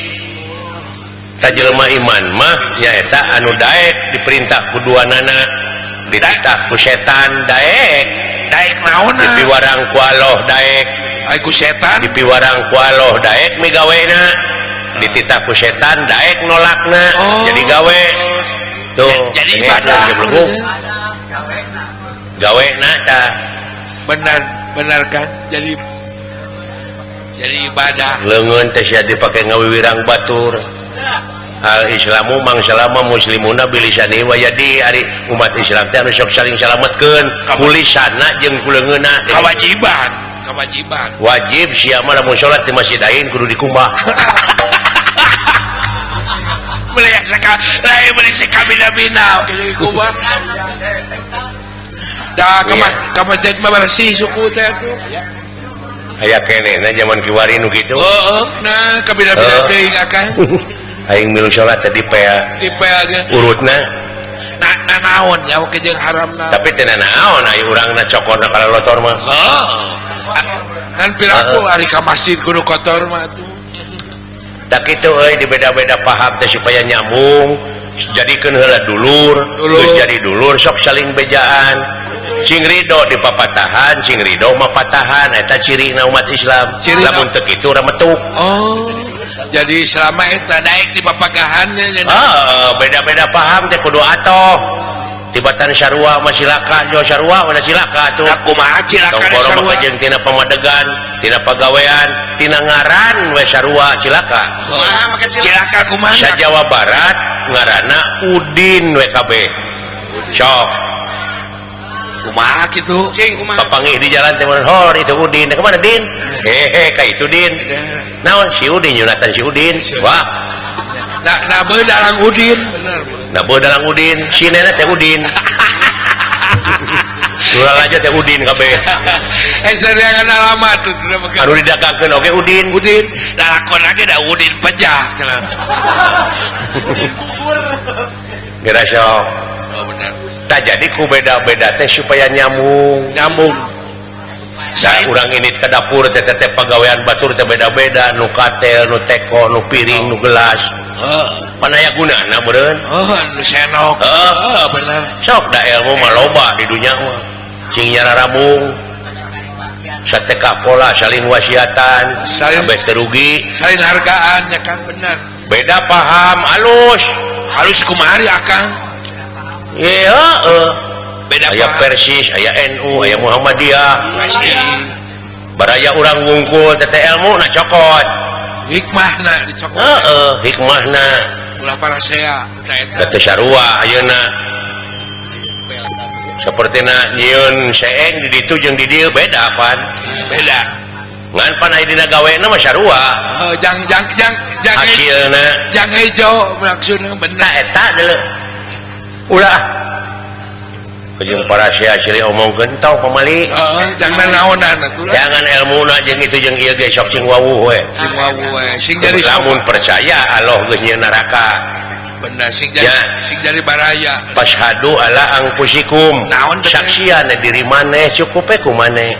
Tah jelema iman mah nyaeta anu daek diperintah ku duanana, dititah ku setan daek. Daek naonna? Dipiwarang ku Allah daek. Ai ku setan? Dipiwarang ku Allah daek migawena. Dititah ku setan daek nolakna. Oh. Jadi gawe. Tuh, jadi ibadah. Gawe na tah. Benar, benar kan? Jadi ibadah. Leungeun teh sia dipake ngawiwirang batur. Al Islamu mangsalama muslimuna bilisani wa yadi ari umat Islam teh anu sok saling salametkeun kulisana jeung kuleungeunna kewajiban kewajiban wajib sia mah lamun salat di masjid aing kudu dikumbah beli lain beli sakabina-bina kudu dikumbah da ka masjid mah bersih suku teh atuh aya keneh na zaman kiwari nu kitu heeh nah kabina-bina teuing akang aing milu salat teh di pea di pea ge urutna na naon nya oge jeung haramna tapi teu naon aya urangna cokona kalalotor mah heuh kan piraku ari ka masjid kudu kotor mah atuh tak kitu euy di beda-beda paham teh supaya nyambung jadikeun heula dulur geus jadi dulur sok saling bejaan cing ridho di papatahan cing ridho mah patahan eta cirina umat Islam lamun teu kitu remetuk oh jadi selama eta daek di papagahannya beda-beda paham teh kudu atoh tibatan sarua mah silaka jo sarua mah silaka tuh kumaha cilaka sarua jeung tina pamadegan tina pagawean tina ngaran we sarua cilaka cilaka kumaha sa Jawa Barat ngaranna Udin WKB sok kumaha kitu papanggih di jalan teh hor itu Udin teh kemana Din hehe ka itu Din naon si Udin Yonatan si Udin wah nah bedalang Udin bener nah bedalang Udin si nenek teh Udin Urang aja teh Udin kabeh seriangan alamat tuh anu didagangkeun oge Udin Udin lalakon lagi da Udin pejah cenah geura sok oh bener tak jadi ku beda-beda teh supaya nyambung nyambung saya urang ini ke dapur teh teh pagawean batur teh beda-beda nu katel nu teko nu piring nu gelas pan aya gunana meureun nu senok heeh bener sok da ilmu mah loba di dunya mah cing nyararabung sateka pola saling wasiatan saling teu rugi saling hargaan nya Kang bener beda paham alus alus kumaha akang iya beda aya Persis aya NU aya Muhammadiyah baraya urang wungkul teh ilmu na cokot hikmahna dicokot heeh hikmahna ulah parasea teh sarua ayeuna sapertina nyieun seeng di ditu jeung di dieu beda pan beda ngan pan aya dina gawena mah sarua heuh jang jang jang jang hasilna jang hejo maksudna bener eta deuleu ulah jeung parasea silih omongkeun tong pamali heeh jangan naonan atuh jangan elmuna jeung itu jeung ieu ge sok sing wawuh we sing wawuh we sing jadi lamun percaya Allah geus nyieun neraka bener sing jadi sing jadi baraya fashhadu ala anfusikum saksian diri maneh cukup we ku maneh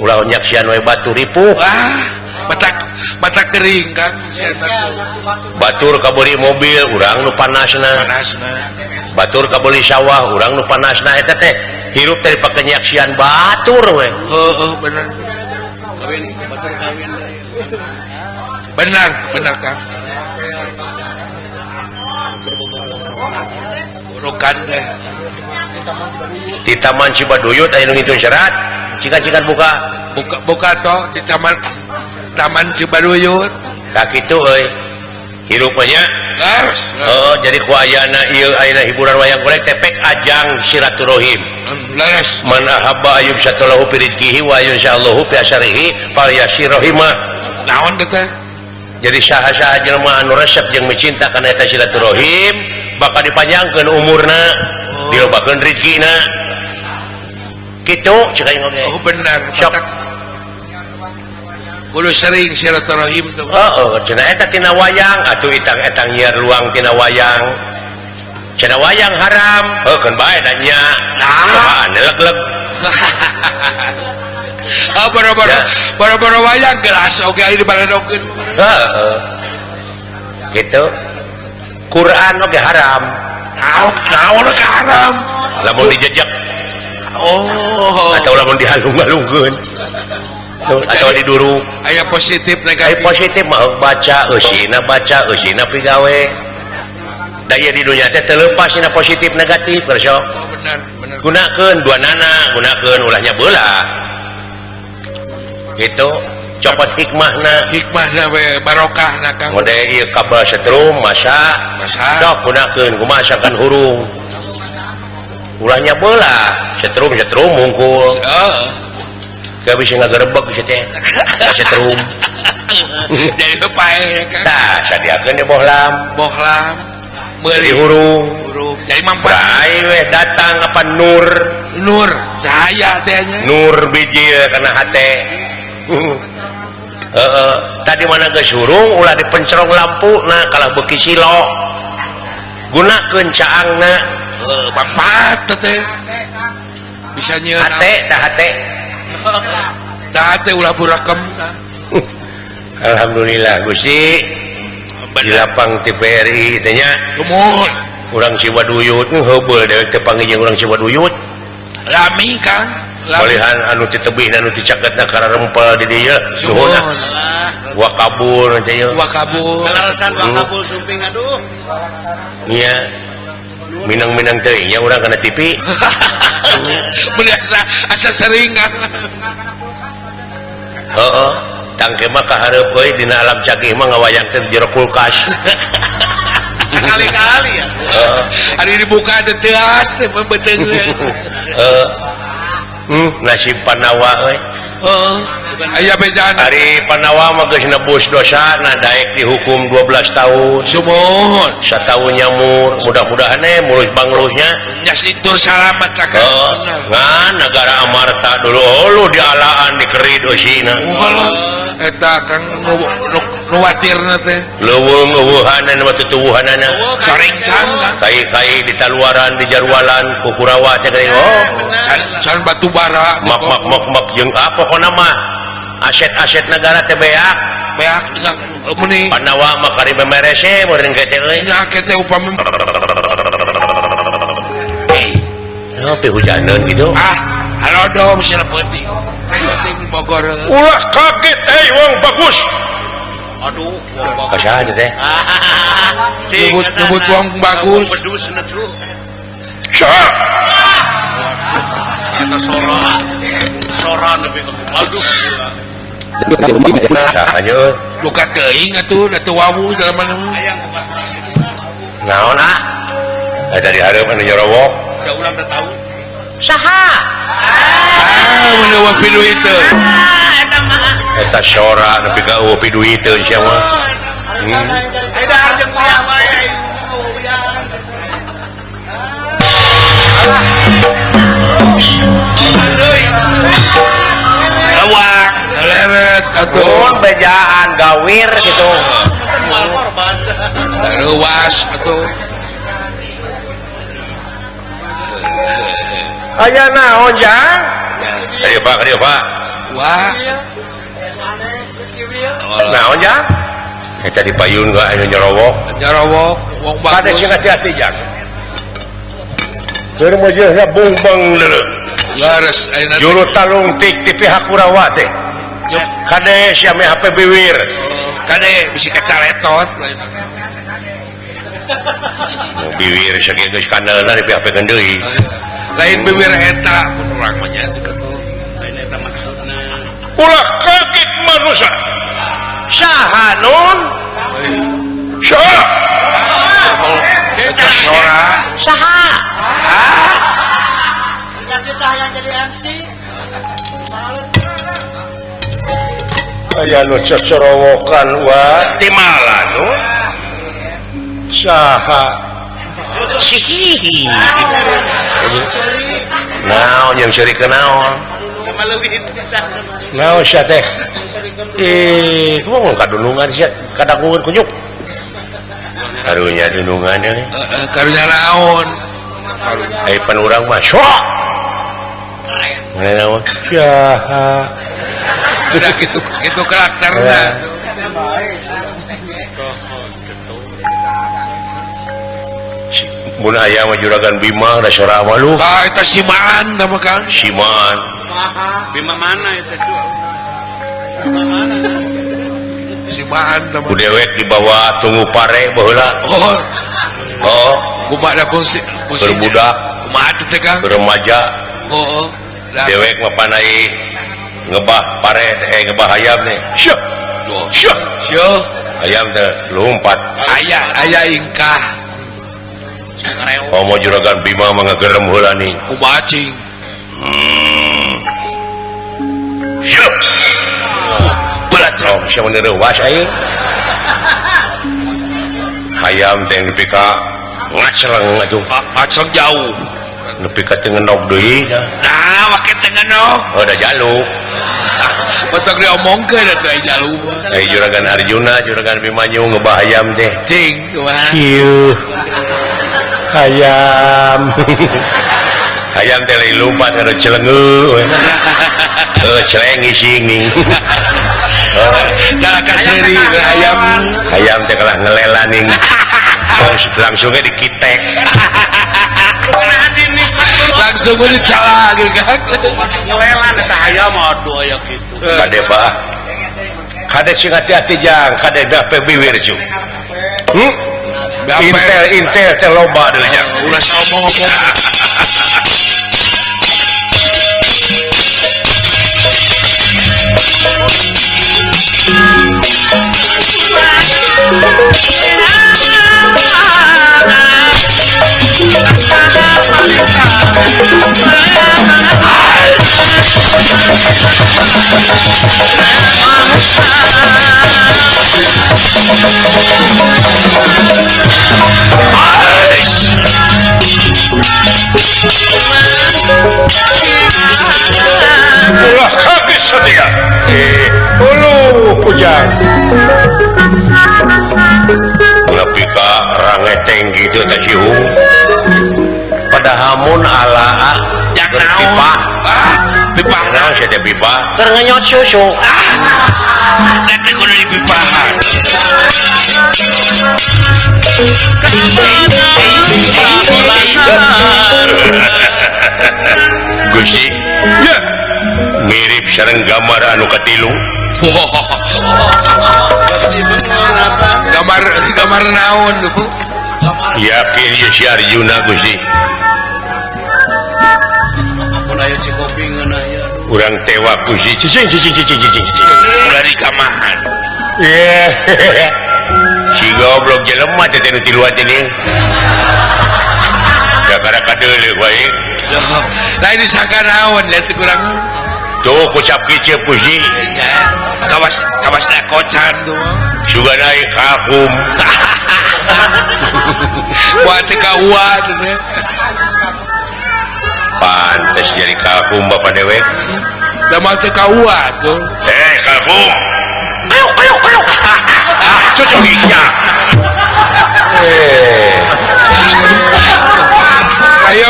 ulah nyaksian we batur ripuh wah mata kering kan batur kabeli mobil urang nu panasna batur kabeli sawah urang nu panasna eta teh hirup teh dipake nyaksian batur we heeh bener benar benar Kang urukan teh di Taman Cibaduyut aya nu ngitung serat cikan-cikan buka buka buka toh di Taman Cibaduyut tak kitu euy hirup nya oh jadi ku ayana ieu ayeuna hiburan wayang golek teh pek ajang silaturahim leres man ahabba ayyub satalahu fi rizqihi wa insyaallahu fi asarihi falyasirahima naon teh jadi saha-saha jelema anu resep jeung mencinta kana eta silaturahim bakal dipanjangkeun umurna dilobakeun rezekina kitu cek aing oge oh bener sok kudu sering silaturahim tuh. Heeh, cenah eta tina wayang atuh itang-etang nyiar luang tina wayang. Cenah wayang haram, heuh keun bae da nya. Nah, leg-leg. Ah boro-boro boro-boro wayang gelas oge aya dibaredokeun. Heeh. Gitu. Quran oge haram. Naon oge haram? Lamun dijejek. Oh. Atau lamun dihalung-halungkeun. Atau diduruk aya positif negatif aya positif mah baca eusina baca eusina pigawe da ieu di dunya teh teu leupas dina positif negatif sok oh, bener bener gunakeun dua nana gunakeun ulahnya beula gitu Dicopot hikmahna. Hikmahna we barokahna Kang. Mode ieu kabel setrum masa Masa. Sok gunakeun kumaha asakan hurung. Ulahnya bola setrum-setrum mungkul. Heeh. Gak bisa ngagerebek si teh. Setrum. Jadi pae Kang. Tah sadiakeun di bohlam. Bohlam. Meuli Meuli hurung. hurung. Jadi mampat. Brai we datang apa nur. Nur cahaya teh nya. Nur biji kana hate. Heeh, tadi mana geus hurung ulah dipencerong lampu na kalah beuki silo. Gunakeun caangna. Heuh, mampat teh. Bisa nyieun hate tah hate. Tah hate ulah burakem. Alhamdulillah Gusti. Di lapang TPRI teh nya. Sumuhun. Urang Cibaduyut heubeul dewek teh panggih jeung urang Cibaduyut. Lami Kang. Malihan anu ti tebih anu ti caketna kararempel di dieu. Sumuhun. Wakabul teh ieu. Wakabul. Kalaresan wakabul sumping aduh. Nya. Minang-minang teh nya urang kana TV. Mun asa sering Kang. Heeh. Tangke mah kahareup euy dina alam cakih mah ngawayangkeun jero kulkas. Sekali-kali ya. Heeh. Ari dibuka teh teuas teh beuteung. Heeh. Nasib Panawa euy. Heeh. Aya bejaan. Ari Panawa mah geus nebus dosa na daek dihukum 12 tahun. Sumuhun. Sataun nyamur, mudah-mudahan mulus banglusnya. Nya situr salamat lah Kang. Ngan negara Amarta dulu oh lu dialaan dikerid eusina. Walah eta Kang nu watirna teh. Leuweung eueuhanan mah tutuwuhanana. Corencang Kang. Kai-kai di taluaran di jarwalan ku Kurawa teh geuning oh. Can batu bara. Mak mak mak mak jeung apa pokona mah aset-aset negara teh beak. Beak nya meuni Panawa mah kari bemerese meureun teh euy. Nya teh upami Tapi hujaneun gitu. Ah, harodom sia peuting. Peuting Bogor. Ulah kaget euy wong bagus. Aduh, wong bagus. Kasaha teh? Nyebut wong bagus. Saha? Eta sora. Sora nepi ka aduh. Saha nya? Duka teuing atuh da teu wawu jalma mah. Naon ah? Eta di hareup anu nyorowok. Da urang da tahu. Saha? Ah, mun eueuh piduit teu. Eta mah. Eta sora nepi ka eueuh piduiteun sia mah. Eta arjeun payah bae. Lewak, leret atuh bejaan gawir gitu. Reuwas atuh. Aya naon jang? Kadieu Pak, kadieu Pak. Wah. Naon jang? Eta di payun ga anu nyerowok. Nyerowok wong bagus. Kade sing hati-hati jang. Keur meujeuna bungbeng leuleung. Leres ayeuna juru talungtik ti pihak Kurawa teh. Kade sia meh HP biwir. Kade bisi kacaletot. Biwir sakieu geus kandelna di pihak deui. Lain biwir eta mun urang mah nya kitu. Lain eta maksudna. Ulah kaget manusia. Saha nun? Saha? Eta sora. Saha? Cita yang jadi MC. Aya nu cocorowokan wa timala nu. Saha? Sihihi. Naon yang seuri ke naon? Naon sia teh? Ih, kumaha kadunungan sia kadangueun kunyuk. Karunya dunungan euy. Heeh, karunya naon? Ai pan urang mah sok. Naon? Saha? Udah gitu itu karakterna. Mun aya mah juragan Bima da sora mah lu. Tah eta Simaan tah mah Kang. Simaan. Bima mana eta tuh? Bima mana? Simaan tah mah. Ku dewek dibawa tunggu pare baheula. Oh. Oh, kumaha da fungsi berbudak. Kumaha teh Kang? Remaja. Oh. Dewek mah panai Ngebah pare ngebah hayam nih. Syuh. Syuh. Syuh. Hayam teh lompat. Aya aya ingkah. Komo juragan Bima mah ngagerem heula nih. Kumaha cing? Syuh. Belat oh, siapa nereuwas aing? Hayam teh nepi ka ngaceleng atuh. Ngaceleng jauh. Nepi ka teu ngenog deui. Nah, wake teu ngenog. Oh, da jalu. Batak diomongkeun atuh ai jalu mah. Ai juragan Arjuna, juragan Bimanyu ngebah hayam teh. Cing, kumaha? Kieu. Hayam. Hayam teh lain lompat kana celengeu. Heuh, celeng ising ning. Kalah ka seuri hayam. Hayam teh kalah ngelela ning. Langsungnya dikitek. Langsung dicala gitu kan. Ngelelan eta hayam aduh aya kitu. Kade bah. Kade sing hati-hati jang, kade dape biwir cu. Intel intel teh loba deui jang. Ulah ngomong-ngomong. Ulah kaget setia. Uluh kujang. Nepi ka rangeteng gitu teh sihung. Padahamun ala jang naon? Pipah naon sia teh pipah? Keur ngenyot susu. Ah, teh kudu dipipahan. Gusti, ya. Mirip sareng gambar anu katilu. Gambar gambar naon tuh? Yakin ye si Arjuna Gusti. Urang tewak Gusti. Cicing cicing cicing cicing. Ulah dikamahan. Si goblok jelema teh nu tiluan teh ning. Kakara kadeuleuh wae. Lain disangka naon lihat kurang. Tuh kocap kicep Gusti. Kawas kawas na kocan tuh. Sugan aing kakum. Buat teh kaua teh. Pantes jadi kakum bapak dewek. Da mah teh kaua tuh. Kakum. Ayo ayo ayo. Ah, cocok isya. Ayo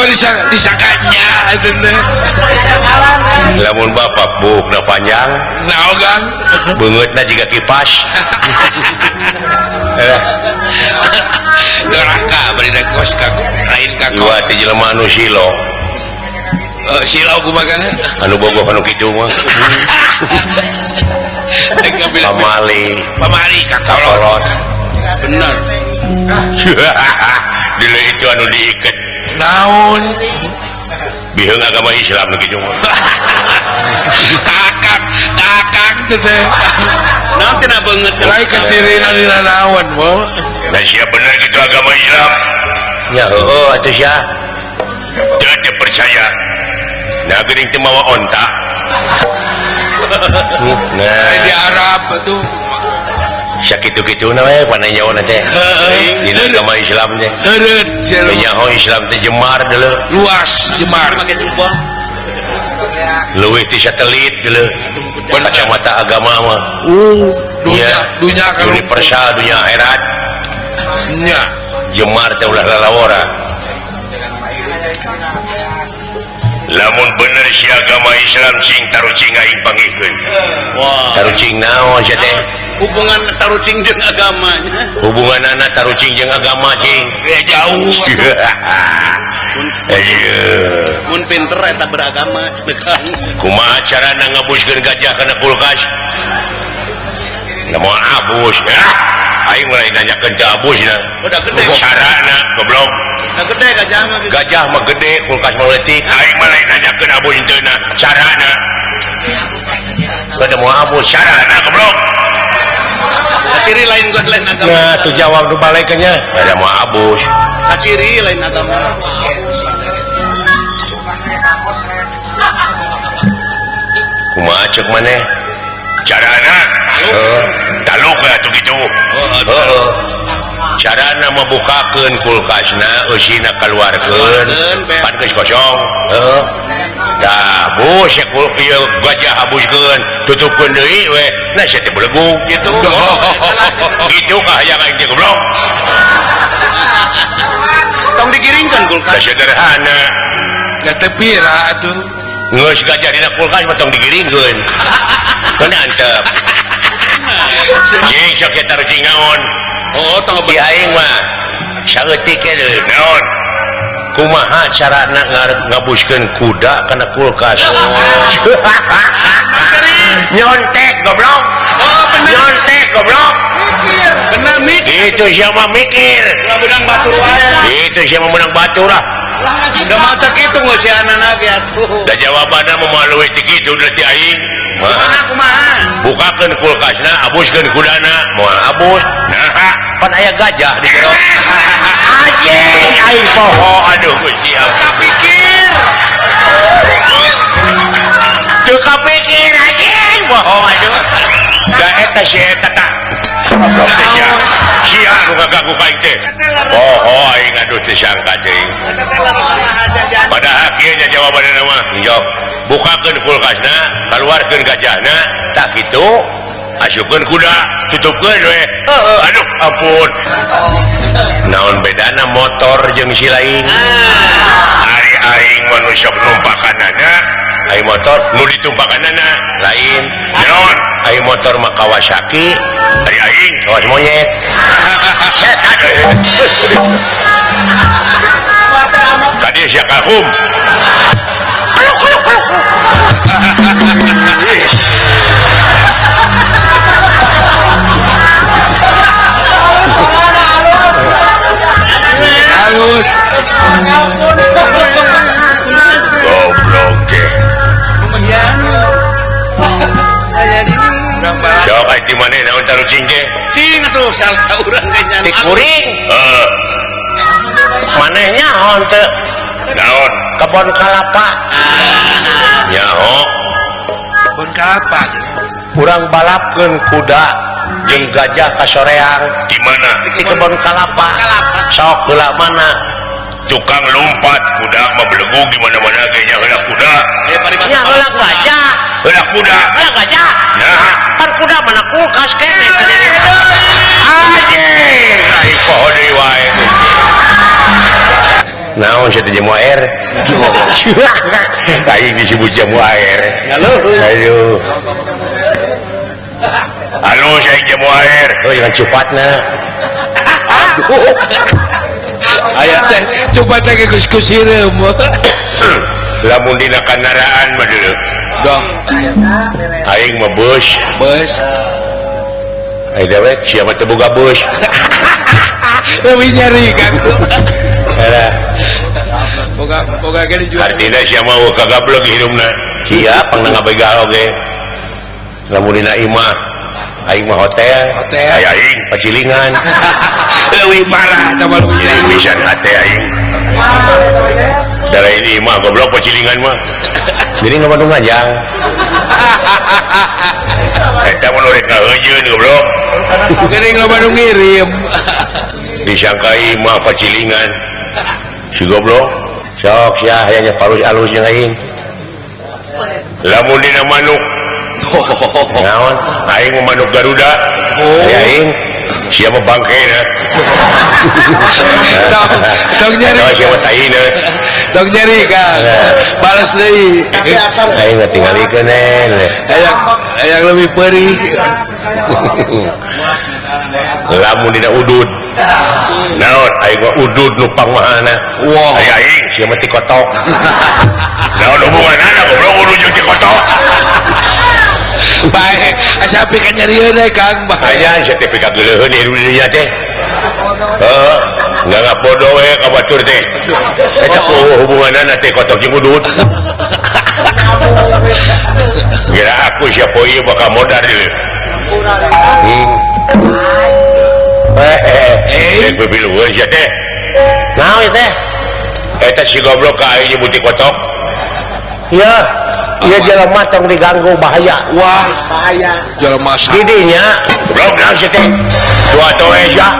disangkanya itu teh. Lamun bapak buukna panjang, naon Kang? Beungeutna jiga kipas. Doraka bari da kos ka lain ka kos. Ieu teh jelema anu silo. Silo kumaha Kang? Anu bogoh anu kitu mah. Pamali, pamali ka kolot. Bener. Dulu itu anu diiket. Naon? Biheung agama Islam nu kitu mah. Kakak, kakak teh. Naon tina beungeut lain kecirina dina naon, bo. Nah sia bener kitu agama Islam. Nya heueuh atuh sia. Teu percaya. Nah geuning teu mawa onta. Nah di Arab atuh. Sakitu-kituna we pananyaona teh. Dina agama Islam teh. Heureut sia. Nyaho Islam teh jemar deuleu. Luas jemar. Make jubah. Leuwih ti satelit deuleu. Kacamata agama mah. Dunya dunya kan universal dunya akhirat. Nya. Jemar teh ulah lalawora. Lamun bener si agama Islam sing tarucing aing pangikeun. Wah. Tarucing naon sia teh? Hubungan tarucing jeung agamanya. Hubunganana tarucing jeung agama cing. Ya jauh. Mun pinter eta beragama. Kumaha carana ngabuskeun gajah kana kulkas? Moal abus. Aing mulai nanyakeun teu abusna. Udah gede. Carana goblok. Udah gede gajah mah. Gajah mah gede, kulkas mah leutik. Aing mulai nanyakeun abus henteu na. Carana. Kada mau abus carana goblok. Kaciri lain gua lain agama. Nah, tuh jawab nu balekeunnya. Kada mau abus. Kaciri lain agama. Kumaha ceuk maneh? Carana? Heeh. Taluk atuh kitu. Heeh. Carana mabukakeun kulkasna eusina kaluarkeun pan geus kosong. Heeh. Tah, bus ieu gajah habuskeun, tutupkeun deui we. Nah sia teh belegug kitu. Kitu kahayang aing teh goblok. Tong digiringkeun kulkas. Da sederhana. Da teu pira atuh. Geus gajah dina kulkas mah tong digiringkeun. Keun antep. Cing sok eta cing naon? Oh, tong di aing mah saeutik deui naon? Kumaha carana ngabuskeun kuda kana kulkas? Nyontek goblok. Oh, bener. Nyontek goblok. Mikir. Bener mikir. Itu siapa mikir? Menang batur wae. Itu siapa menang batur ah. Da mah teu kitu ngeusianana ge atuh. Da jawabanna memaluwi ti kitu da ti aing. Kumaha kumaha? Bukakeun kulkasna, abuskeun kudana, moal abus. Nah, pan aya gajah di jero. Anjing aing poho aduh Gusti Allah. Kapikir. Teu kapikir anjing poho aduh. Da eta si eta tah. Goblok teh sia. Sia nu ngagagu ka aing teh. Poho aing aduh teu sangka teuing. Padahal kieu nya jawabanna mah. Jawab. Bukakeun kulkasna, kaluarkeun gajahna, tah kitu asupkeun kuda, tutupkeun we. Heuh, aduh ampun. Naon bedana motor jeung si lain? Ari aing mah nu sok numpakanana, ai motor nu ditumpakanana lain. Naon? Ai motor mah Kawasaki, ari aing kawas monyet. Setan. Tadi sia kahum. Halus. Goblok teh. Sok aya di maneh naon tarucing teh? Cing atuh salah urang ge nya. Ti kuring. Heeh. Maneh nyaho teu? Naon? Kebon kalapa. Nyaho. Kebon kalapa. Urang balapkeun kuda jeung gajah ka soreang. Di mana? Di kebon kalapa. Sok heula mana? Tukang lompat kuda mah belegug di mana-mana ge nya heula kuda. Nya heula gajah. Heula kuda. Heula gajah. Nah, pan kuda mana kulkas keneh. Anjing, ai poho deui wae. Naon sia teh jamu air? Aing disebut jamu air. Aduh. Halus aing jamu air. Oh, jangan cupatna. Aduh. Aya teh coba teh geus kusireum. Lamun dina kandaraan mah deuleu. Doh. Aing mah bus. Bus. Ai dewek sia mah teu boga bus. Leuwih nyeri Kang. Alah. Boga boga ge dijual. Artina sia mah kagableg hidupna. Sia pangna ngabegal oge. Lamun dina imah aing mah hotel. Hotel. Ai aing pacilingan. Leuwih parah eta mah leuwih nyeri. Pisan hate aing. Da lain imah goblok pacilingan mah. Jadi ngabandung ngajang. Eta mah nu rek ngaheujeun goblok. Geuning loba nu ngirim. Disangka imah pacilingan. Si goblok. Sok sia hayang nya alus jeung aing. Lamun dina manuk. Naon? Aing mah manuk Garuda. Ai aing sia mah bangkena. Tong nyeri. Sia mah taina. Tong nyeri Kang. Balas deui. Aing mah tingalikeun Hayang lebih perih. Lamun dina udud. Naon? Aing mah udud nu pangmahana. Wah. Ai aing sia mah ti kotok. Naon hubunganana goblok udud jeung ti kotok? Bae, asa pika nyerieun we Kang. Aya sia teh pika geuleuheun hirup di dinya teh. Heeh, nggak bodoh we ka batur teh. Eta hubunganana teh kotok jeung udud. Kira aku siapa ieu Aing pipilueun sia teh. Naon teh? Eta si goblok ka aing nyebuti kotok. Iya, iya jelema tong diganggu bahaya. Wah, bahaya. Jelema sa. Didinya goblok naon sia teh? Dua toe sia.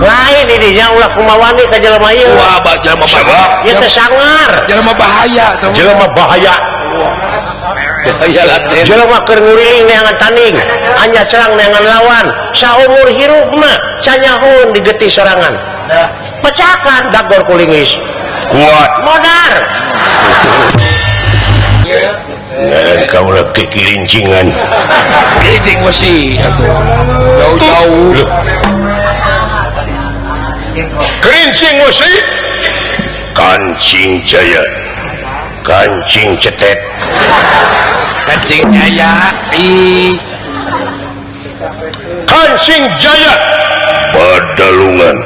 Lain didinya ulah kumawani ka jelema ieu. Wah, jelema bahaya. Ieu teh sangar. Jelema bahaya teh. Jelema bahaya. Jelema keur nguriling neangan tanding, anya serang neangan lawan, saumur hirup mah sanyahun digetih sorangan. Pecakan dagor kulingis. Kuat. Modar. Ngaran kaula kekilincingan. Kelincing wesi atuh. Jauh-jauh. Kerincing wesi. Kancing jaya. Kancing cetet. Kancing jaya. Ih. Kancing jaya. Badalungan.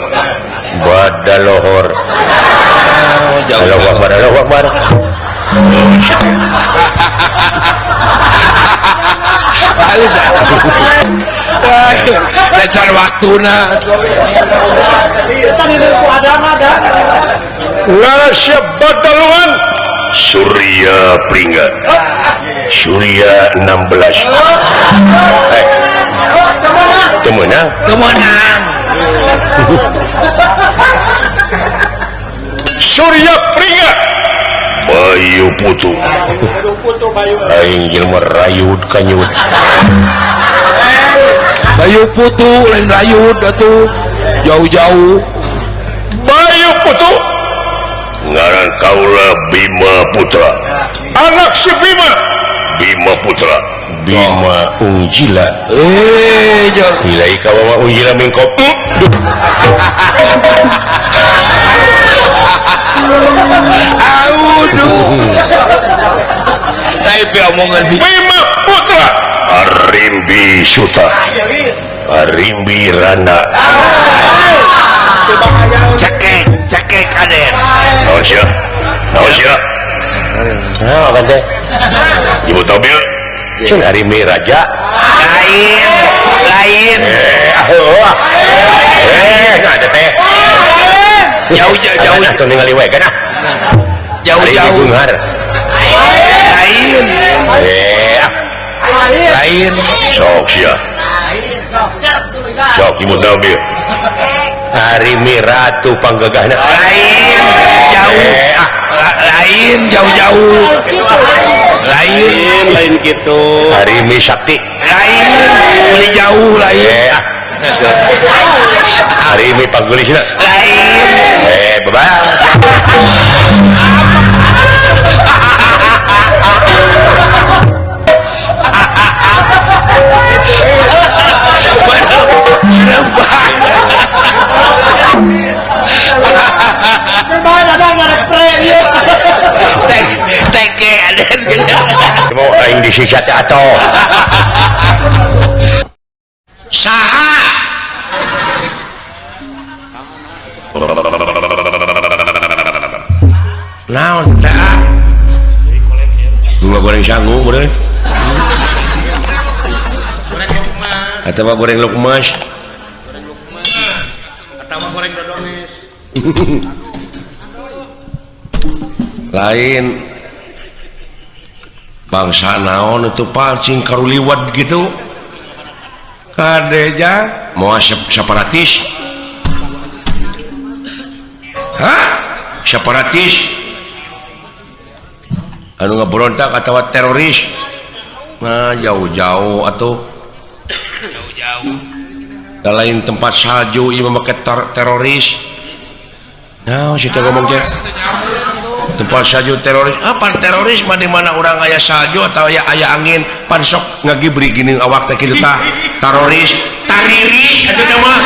Badalohor. Jauh. Allahu Akbar, Allahu Akbar. Lecar waktuna. Ngarasya Badalungan. Surya Pringga. Surya 16. Temenang. Temenang. Surya Pringga. Bayu Putu. Aing jelema rayud kanyut. Bayu Putu lain rayud atuh. Jauh-jauh. Bayu Putu. Ngaran kaula Bima Putra. Anak si Bima. Bima Putra. Bima Unjila. Nilai kawa Unjila mingkop. Aduh. Tapi omongan Bima Putra. Arimbi Suta. Arimbi Rana. Cekek, cekek aden. Naon sia? Naon sia? Naon kan teh? Ibu mobil. Cing Arimbi Raja. Lain, lain. Nah ada teh. Jauh jauh jauh. Atuh ningali we kan ah. Jauh jauh. Lain. Lain. Sok sia. Sok ibu mobil. Arimbi Ratu panggegahna. Lain, jauh. Lain jauh-jauh. Lain, lain gitu. Arimbi Sakti. Lain, beli jauh lain. Arimbi panggulisna. Lain. Bye-bye. Mau aing disiksa teh atuh. Saha? Naon teh? Gua goreng sangu meureun. Atawa goreng lukmas. Goreng lukmas. Atawa goreng dodonges. Lain bangsa naon itu pancing karuliwat gitu kadeja mau separatis. Hah? Separatis anu ngeberontak atau teroris. Nah jauh-jauh atau jauh-jauh lain tempat salju ieu memakai teroris. Nah situ ngomong teh tempat salju teroris. Apa teroris mah di mana urang aya salju atau aya aya angin pan sok ngagibri gini awak teh kitu tah teroris tariris atuh teh mah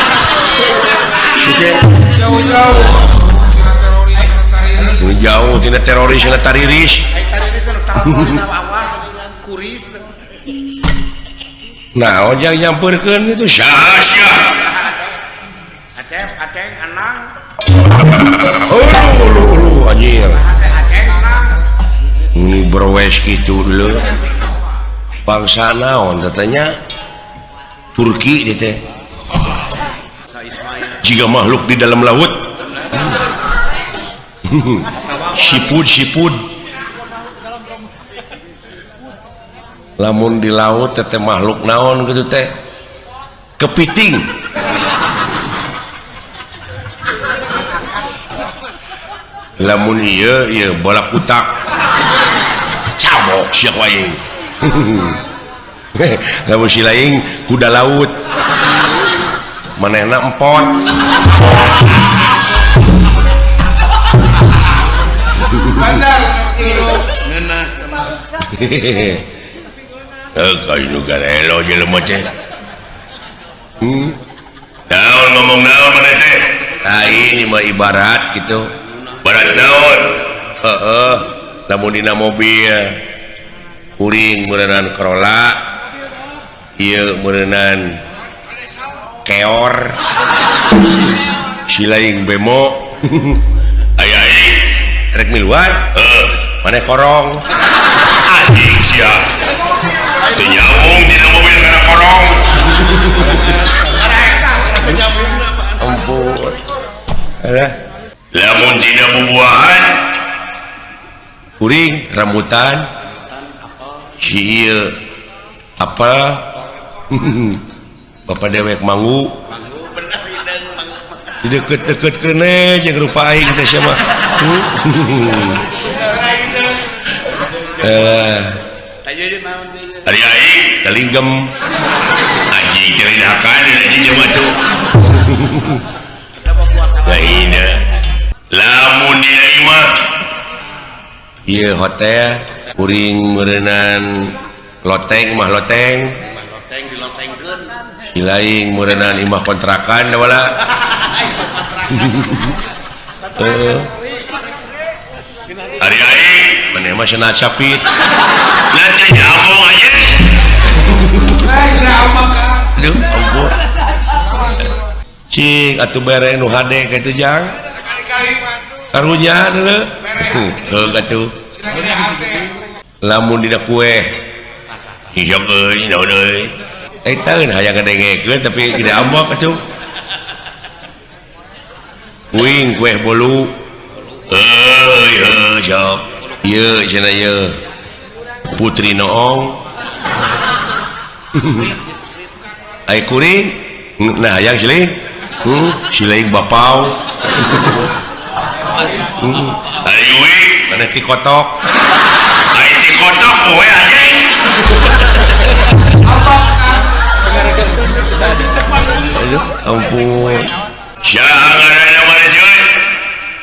jauh-jauh jauh tina teroris tina tariris. Nah ojang nyamperkeun itu sia sia Acep aceng anang. Ulu anjir. Ini berwes gitu dulu. Bangsa naon katanya Turki gitu. Jika makhluk di dalam laut. Sipud sipud. Lamun di laut teh makhluk naon gitu teh? Kepiting. Lamun ieu ieu bola kutak. Cabok sia ku aing. Lamun si laing kuda laut. Manehna empot. Bandar ngeunah. Heuh nu garelo jelema teh. Naon ngomong naon maneh teh? Tah ini mah ibarat gitu. Barat naon? Heeh, lamun dina mobil kuring meureunan Corolla, ieu meureunan keor, si laing bemo. Aya aing rek miluan, heuh, maneh korong. Anjing sia. Teu nyambung dina mobil kana korong. Ampun. Alah. Lamun dina bubuahan kuring rambutan si ieu apel bapak dewek manggu di deket-deket kene jeung rupa aing teh sia mah. Ari aing talinggem anjing teh hakan anjing jelema tuh. Lainna lamun dina imah ieu hotel kuring meureunnan loteng mah loteng loteng dilotengkeun si laing meureunnan imah kontrakan da wala. Heeh. Ari aing maneh mah cenah capit. Lah teh nyambung anjing. Geus amang ka. Aduh ampun. Cing atuh bere nu hade kitu jang. Sekali-kali mah atuh. Karunya deuleu. Heuh atuh. Lamun dina kue. Hijau euy naon euy. Eta euy hayang ngadengekeun tapi gede ambek atuh. Kuing kue bolu. Euy heuh sok. Ieu cenah ieu. Putri Noong. Ai kuring nah hayang siling. Siling bapau. Ari uing maneh ti kotok. Ai ti kotok we anjing. Aduh ampun. Saha ngaranna maneh cuy?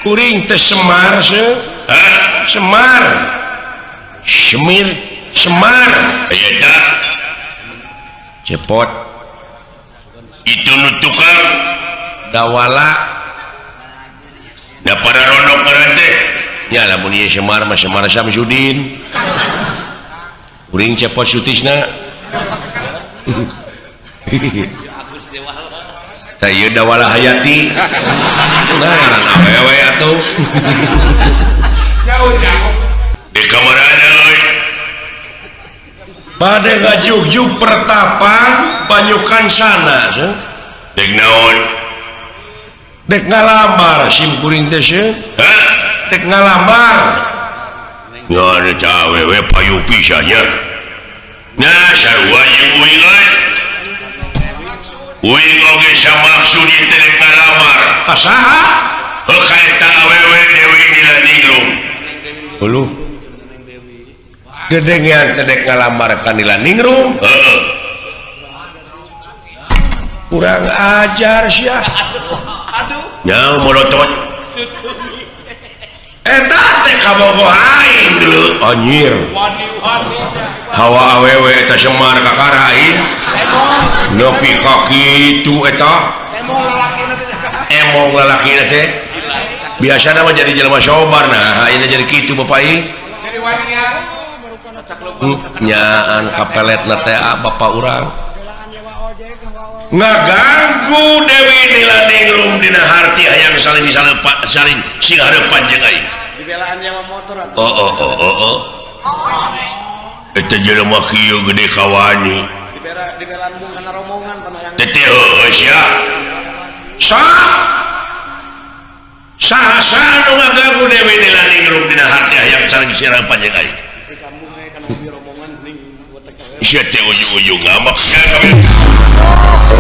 Kuring teh Semar seuh. Hah? Semar. Semir Semar. Aya tah. Cepot. Itu nu tukang dawala. Da para ronok ngaran teh. Nya lamun ieu Semar mah Semar Samsudin. Kuring Cepot Sutisna. Tah ieu Dawala Hayati. Nah ngaran awewe atuh. Jauh-jauh. Di kamarana euy. Bade ngajugjug pertapang banyukan sana. Dek naon? Dek ngalamar sim kuring teh seuh. Hah? Dek ngalamar. Ngan eta awewe payu pisan nya. Nah sarua jeung uing euy. Uing oge samaksud ieu teh dek ngalamar. Ka saha? Heuh ka eta awewe Dewi Nilaningrum. Uluh. Dedengean teh dek ngalamar ka Nilaningrum. Heeh. Kurang ajar sia. Aduh. Nya molotot. Eta teh kabogoh aing deuleu anjir. Hawa awewe eta Semar kakara aing. Nepi ka kitu eta. Emong lalakina teh. Biasana mah jadi jelema sobar nah ayeuna jadi kitu bapak aing. Jadi wania. Nyaan kapeletna teh bapak urang. Ngaganggu Dewi Nilaningrum dina harti hayang saling salepa saling sing hareupan jeung aing. Dibelaan nyewa motor atuh. Oh oh oh oh oh. Eta jelema kieu gede kawani. Dibelaan mung kana rombongan panayang. Teh heueuh sia. Sok saha-saha nu ngaganggu Dewi Nilaningrum dina harti hayang sareng sirang panjang aing. Sia teh ujung-ujung ngamak sia kawin.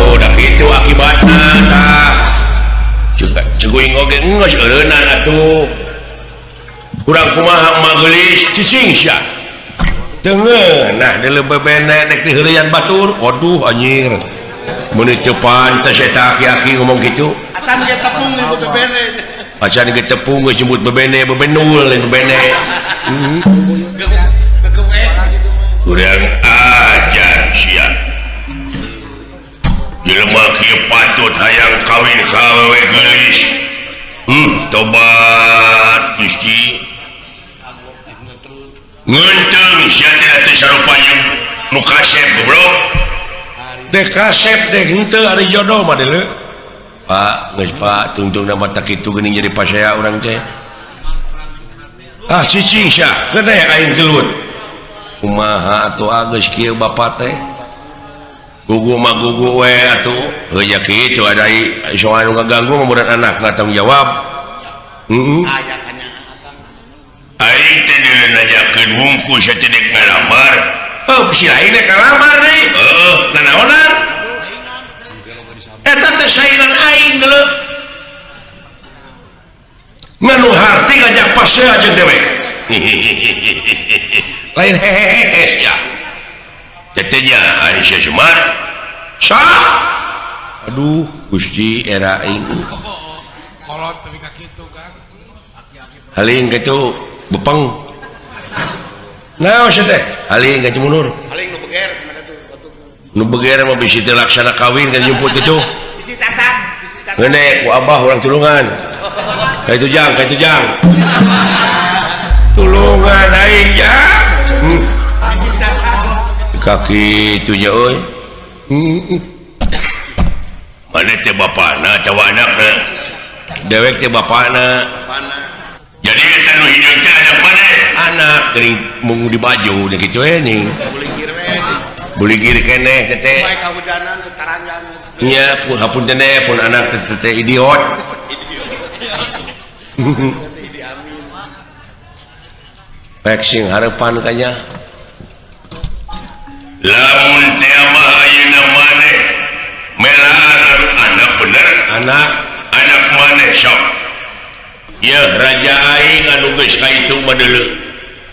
Oh, da kitu akibatna tah. Ceguing oge geus eureunnan atuh. Kurang kumaha magelis cicing sia. Teu ngeunah deuleu bebene dek diheureuyan batur. Aduh anjir. Meuni teu pantes eta aki-aki ngomong kitu. Acan ge tepung nyebut bebene. Acan ge tepung geus nyebut bebene, bebenul lain bebene. Kurang ajar sia. Jelema kieu patut hayang kawin ka awewe geulis. Tobat Gusti. Ngeunteng sia teh teu sarupa jeung nu kasep goblok. Dek kasep dek henteu ari jodoh mah deuleu. Pak, geus Pak, tungtungna mah tak kitu geuning jadi pasea urang teh. Ah cicing sia, gede aing gelut. Kumaha atuh geus kieu bapa teh? Gugu mah gugu we atuh. Heuh nya kitu ada soal nu ngaganggu mah murid anak na tanggung jawab. Heeh. Aing teh nanyakeun wungkul sia teh dek ngalamar. Heuh si lain dek ngalamar deui. Heueuh, nanaonan? Eta teh saingan aing deuleu. Nganu harti ngajak pasea jeung dewek. Lain hehehe ya. Tetenya ari sia Semar. Sah. Aduh, Gusti era aing. Kolot tapi ka kitu kan. Haling kitu bepeng. Naon sia teh? Haling ka mundur. Haling nu beger cenah kitu. Nu beger mah bisi teu laksana kawin kan jemput kitu. Bisi cacat, bisi cacat. Ngeune ku abah urang tulungan. Ka itu jang, ka itu jang. Tulungan aing jang. Kaki itu nya euy. Mana teh bapana atawa anakna? Dewek teh bapana. Jadi eta nu hideung teh anak maneh? Anak geuning mung di baju nya kitu we ning. Buligir keneh teh teh. Bae kahujanan teu taranjang. Nya hapunten teh pun anak teh teh idiot. Pek sing harepan kanya. Lamun teh mah ayeuna maneh melaan anu anak bener anak anak maneh sok. Yeuh raja aing anu geus ka itu mah deuleu.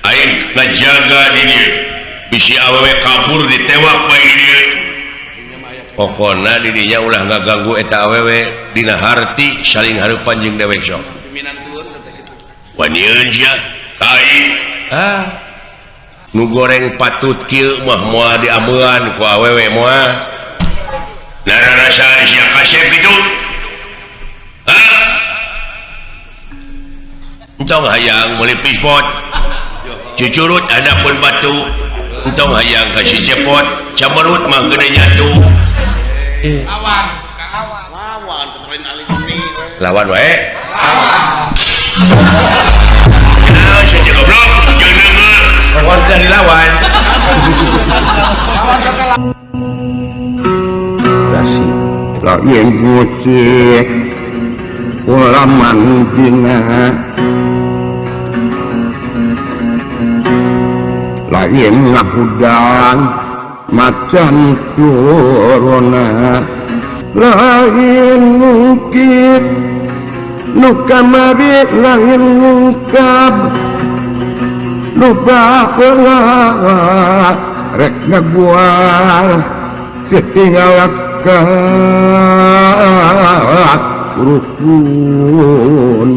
Aing ngajaga di dieu. Bisi awewe kabur ditewak bae di dieu. Pokona di dinya ulah ngaganggu eta awewe dina harti saling hareupan jeung dewek sok. Wanieun sia ka aing. Ah. Nu goreng patut kieu mah moal diameuan ku awewe moal. Nararasaan sia kasep kitu. Hah? Entong hayang meuli pispot. Cucurut handapun batu. Entong hayang ka si cepot, camerut mah gede nyatu. Lawan tukang lawan peserin ahli seni. Lawan wae. Lawan. Kenal si goblok, jeung deungeun. Lawan teh dilawan. Lain musik ulaman dina lain ngahudang macan corona lain ngungkit nu kamari lain ngungkap nu baheula rek ngaguar ketinggalan rukun.